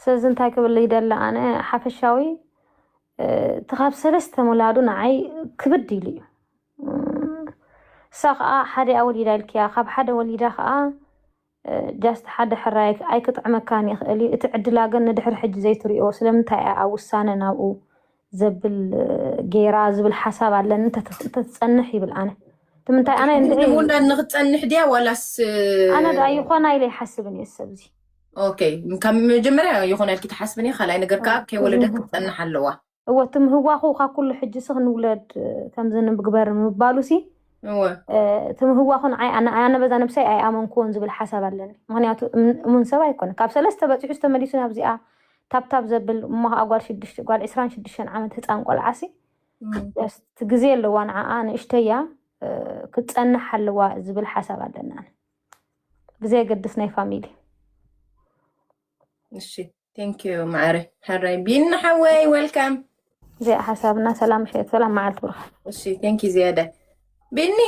ስለዚ እንታይ ክብል ይደሊ ኣነ፣ ሓፈሻዊ እቲ ካብ ሰለስተ ምላዱ ንዓይ ክብድ ኢሉ እዩ። እሳ ከዓ ሓደ ወሊዳ ኢልክያ፣ ካብ ሓደ ወሊዳ ከዓ just ሓደ ሕራይ ኣይክጥዕመካን ይኽእል እዩ። እቲ ዕድላ ግን ንድሕሪ ሕጂ ዘይትሪኦ ስለምንታይ እያ ኣብ ውሳነ ናብኡ ዘብል ገይራ ዝብል ሓሳብ ኣለኒ። እንተትጸንሕ ይብል ኣነ። እቲ ምንታይ ኣነ እንድዒ ምውላድ ንክትጸንሕ ድያ ዋላስ ኣነ ደኣ ይኾና ኢለ ይሓስብን እየ ሰብዚ። ኦኬ፣ ካብ መጀመርያ ይኾና ኢልኪ ትሓስብን እየ። ካልኣይ ነገር ከዓ ከይወለደት ክትጸንሕ ኣለዋ። እወ፣ እቲ ምህዋኹ ካብ ኩሉ ሕጂ ሲ ክንውለድ ከምዚ ንግበር ምባሉ ሲ እወ እቲ ምህዋኹ ንዓይ ኣነ ኣነ በዛ ነብሰይ ኣይኣመንክዎን ዝብል ሓሳብ ኣለኒ። ምክንያቱ እም- እሙን ሰብ ኣይኮነ። ካብ ሰለስተ በፂሑ ዝተመሊሱ ናብዚኣ ታብታብ ዘብል እሞ ከዓ ጓል ሽዱሽተ ጓል ዕስራን ሽዱሽተን ዓመት ህፃን ቆልዓ ሲ እም። just ግዜ ኣለዋ ንዓኣ ንእሽተያ ክትፀንሕ ኣለዋ ዝብል ሓሳብ ኣለና። ብዘየገድስ ናይ ፋሚሊ እሺ፣ thank you ማዕረ። ሕራይ ቢኒ ሓወይ፣ welcome። እዚኣ ሓሳብና። ሰላም ምሸት፣ ሰላም መዓልቲ ብሩኽ። እሺ፣ thank you ዝያዳ ቢኒ።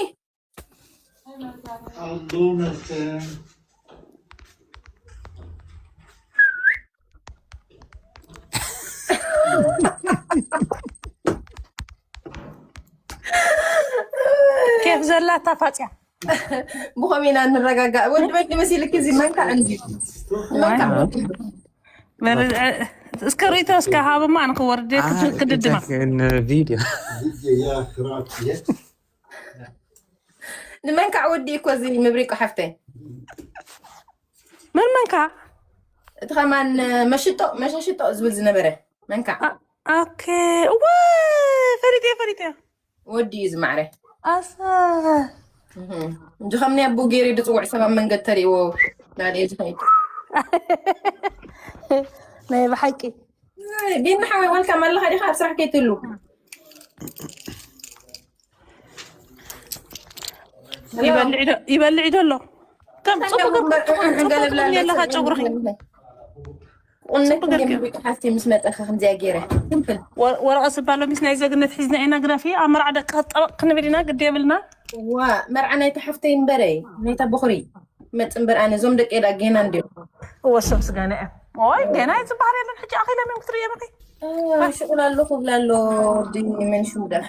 ኬፍ ዘላ ታፋፅያ ብኸም ኢና ንረጋጋእ። ወዲ ወዲ መሲልክ እዚ መንካ እንዲ እስከ ርእቶ እስከ ሃብማ ኣነ ክወርድ ክድድማ ቪድዮ ንመንካዕ ወዲ እኮ እዚ ምብሪቆ ሓፍተይ መን መንካ እቲ ከማን መሽጦ መሻሽጦ ዝብል ዝነበረ መንካዕ ኦኬ እወ ፈሪጥ እየ ፈሪጥ እየ ወዲ እዩ ዝማዕረ ኣሰ እንጂ ከምኒ ኣቦ ገይሩ ድፅውዕ ሰብ ኣብ መንገድ ተሪእዎ ናደ ዝኸይድ ናይ ብሓቂ ቢኒ ሓወይ ወልካም ኣለኻ ዲኻ ኣብ ስራሕ ከይትህሉ ይበልዕ ዶ ኣሎ ከም ፅቡቅ ገለብላ ኣለካ ጨጉርኺ ቁነት ሓፍቲ ምስ መፀኻ ከምዚያ ገይረ ስምፕል ወረቐ ስባሎ ሚስ ናይ ዘግነት ሒዝና ኢና ግደፊ ኣብ መርዓ ደቂ ጠበቅ ክንብል ኢና ግዲ የብልና ዋ መርዓ ናይ ተሓፍተይ እምበረይ ናይ ተቦኽሪ መፅ እምበር ኣነ እዞም ደቂ ዳ ጌና እንዲዮም ወሰብ ስጋና እዮም ኦይ ጌና እዩ ዝበሃል የለን ሕጂ ኣኺሎም እዮም ክትርእዮ በቂ ሽቁል ኣሎ ክብል ኣሎ ወዲ መን ሽሙ ደኣ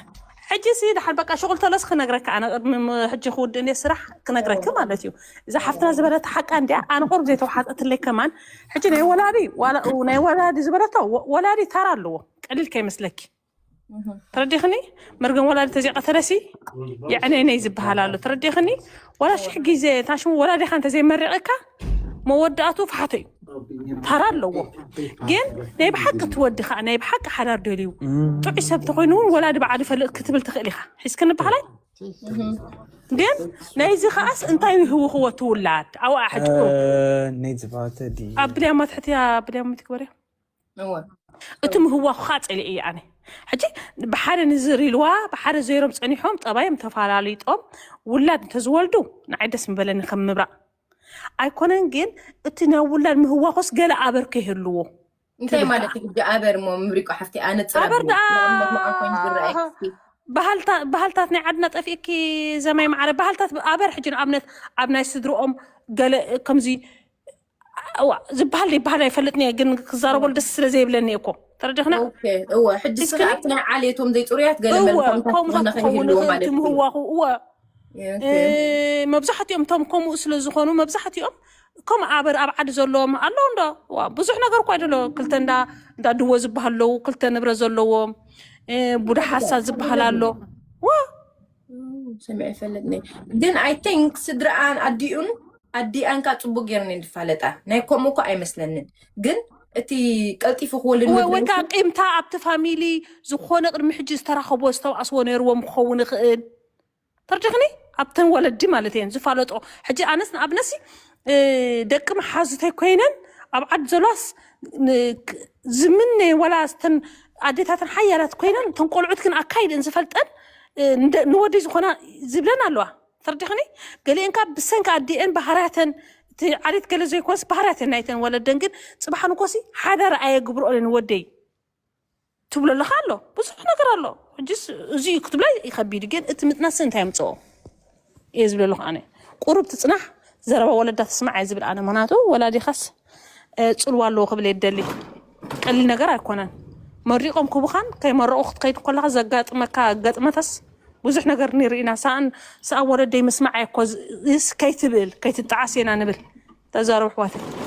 ሕጂ ሲ ድሓር በቃ ሽቁል ተለስ ክነግረካ ኣነ ቅድሚ ሕጂ ክውድእ እንደ ስራሕ ክነግረኪ ማለት እዩ እዛ ሓፍትና ዝበለታ ሓቃ እንዲያ ኣነ ቁርብ ዘይተውሓጠትለይ ከማን ሕጂ ናይ ወላዲ ናይ ወላዲ ዝበለቶ ወላዲ ታራ ኣለዎ ቀሊል ከይመስለኪ ተረዲኽኒ መርገም ወላዲ ተዚቐተለሲ የዕነይነይ ዝበሃል ኣሎ ተረዲኽኒ ወላ ሽሕ ግዜ ታሽሙ ወላዲኻ እንተዘይመሪቐካ መወዳእቱ ፍሓቶ እዩ ታራ ኣለዎ ግን ናይ ብሓቂ ትወዲ ከዓ ናይ ብሓቂ ሓዳር ደልዩ ጥዑይ ሰብ ተኮይኑ እውን ወላዲ በዓል ይፈልጥ ክትብል ትኽእል ኢኻ ሒዝክኒ በሃላይ ግን ናይዚ ከዓስ እንታይ ይህውኽዎ ትውላድ ኣውኣ ሕጂ ናይ ዝባተ ድዩ ኣብ ብልያማ ትሕትያ ብልያማ ትግበርያ እወ እቲ ምህዋኹ ከዓ ፀሊእ እየ ኣነ ሕጂ ብሓደ ንዝር ኢልዋ ብሓደ ዘይሮም ፀኒሖም ጠባዮም ተፈላለይጦም ውላድ እንተዝወልዱ ንዓይ ደስ ምበለኒ ከም ምብራቕ ኣይኮነን ግን እቲ ናይ ውላድ ምህዋኹስ ገለ ኣበርኮ ይህልዎ እንታይ ማለት እዩ ሕጂ? ኣበር እሞ ምብሪቆ ሓፍቲ ኣነጽር ኣበር ኣብል ደኣ ንኣብነት ንዓኾይን ዝረኣየኪ ባህልታ- ባህልታት ናይ ዓድና ጠፊእኪ ዘማይ ማዕረ። ባህልታት ኣበር ሕጂ ንኣብነት ኣብ ናይ ስድርኦም ገለ ከምዚ እዋ ዝበሃል ዘይበሃል ኣይፈልጥን እየ፣ ግን ክዛረበሉ ደስ ስለ ዘይብለኒ እኮ ተረዲኽና። ኦኬ፣ እወ። ሕጂ ስኻ እስክኒ- ኣብቲ ናይ ዓሌቶም ዘይፅሩያት ገለ እወ መልክዖም ከምኡታት ክኾነ ክኸውን ክህልዎ ይኽእል ማለት እዩ። ትምህዋኹ እወ ኦኬ። እ፣ መብዛሕትኦም እቶም ከምኡ ስለ ዝኾኑ መብዛሕትኦም ከም ኣበር ኣብ ዓዲ ዘለዎም ኣለዉ እንዶ። ዋ፣ ብዙሕ ነገር እኳ ኣይደሎ። ክልተ እንዳ እንዳ ድወ ዝበሃል ኣለዉ፣ ክልተ ንብረት ዘለዎም እ፣ ቡዳ ሓሳ ዝበሃል ኣሎ። ዋ ሰሚዐ ይፈልጥኒ። ግን I think ስድራኣን ኣዲኡን ኣዲኣን ካ ፅቡቅ ገይረን እየን ዝፋለጣ። ናይ ከምኡ እኮ ኣይመስለንን። ግን እቲ ቀልጢፉ ክወልድ ወይ ምግቢ ወይ ከዓ ቂምታ ኣብቲ ፋሚሊ ዝኾነ ቅድሚ ሕጂ ዝተራኸቦ ዝተባኣስዎ ነይርዎም ክኸውን ይኽእል። ተርዲኽኒ ኣብተን ወለዲ ማለት እየን ዝፋለጦ። ሕጂ ኣነስ ንኣብነሲ እ፣ ደቂ መሓዙተይ ኮይነን ኣብ ዓዲ ዘሏስ ን- ክ- ዝምነ ወላ ስተን ኣዴታተን ሓያላት ኮይነን እተን ቆልዑት ግን ኣካይደን ዝፈልጠን እ፣ ንደ- ንወደይ ዝኾና ዝብለን ኣለዋ። ተርዲኽኒ ገሊአን ካብ ብሰንኪ ኣዲአን ባህርያተን እቲ ዓሌት ገለ ዘይኮንስ ባህርያተን ናይተን ወለደን ግን ፅባሕ ንኮሲ ሓዳር ኣየግብርኦን ንወደይ ትብሎ ኣለኻ ኣሎ ብዙሕ ነገር ኣሎ። ሕጂስ እዚ እዩ ክትብላ ይኸቢድ፣ ግን እቲ ምጥናስ እንታይ ምፅኦ እየ ዝብለ ኣለኹ ኣነ። ቁሩብ ትፅናሕ ዘረባ ወለዳ ትስማዕ እየ ዝብል ኣነ። ምክንያቱ ወላዲኻስ እ፣ ፅልዋ ኣለዎ ክብል እየ ደሊ። ቀሊል ነገር ኣይኮነን። መሪቖም ክቡኻን ከይመረቑ ክትከይድ ከለኻ ዘጋጥመካ ገጥመታስ ብዙሕ ነገር ንርኢና። ሰኣን ሰኣን ወለደይ ምስማዕ እየ እኮ ዝ- ይስ ከይትብል ከይትጠዓስ ኢና ንብል። ተዛረቡ ኣሕዋተይ።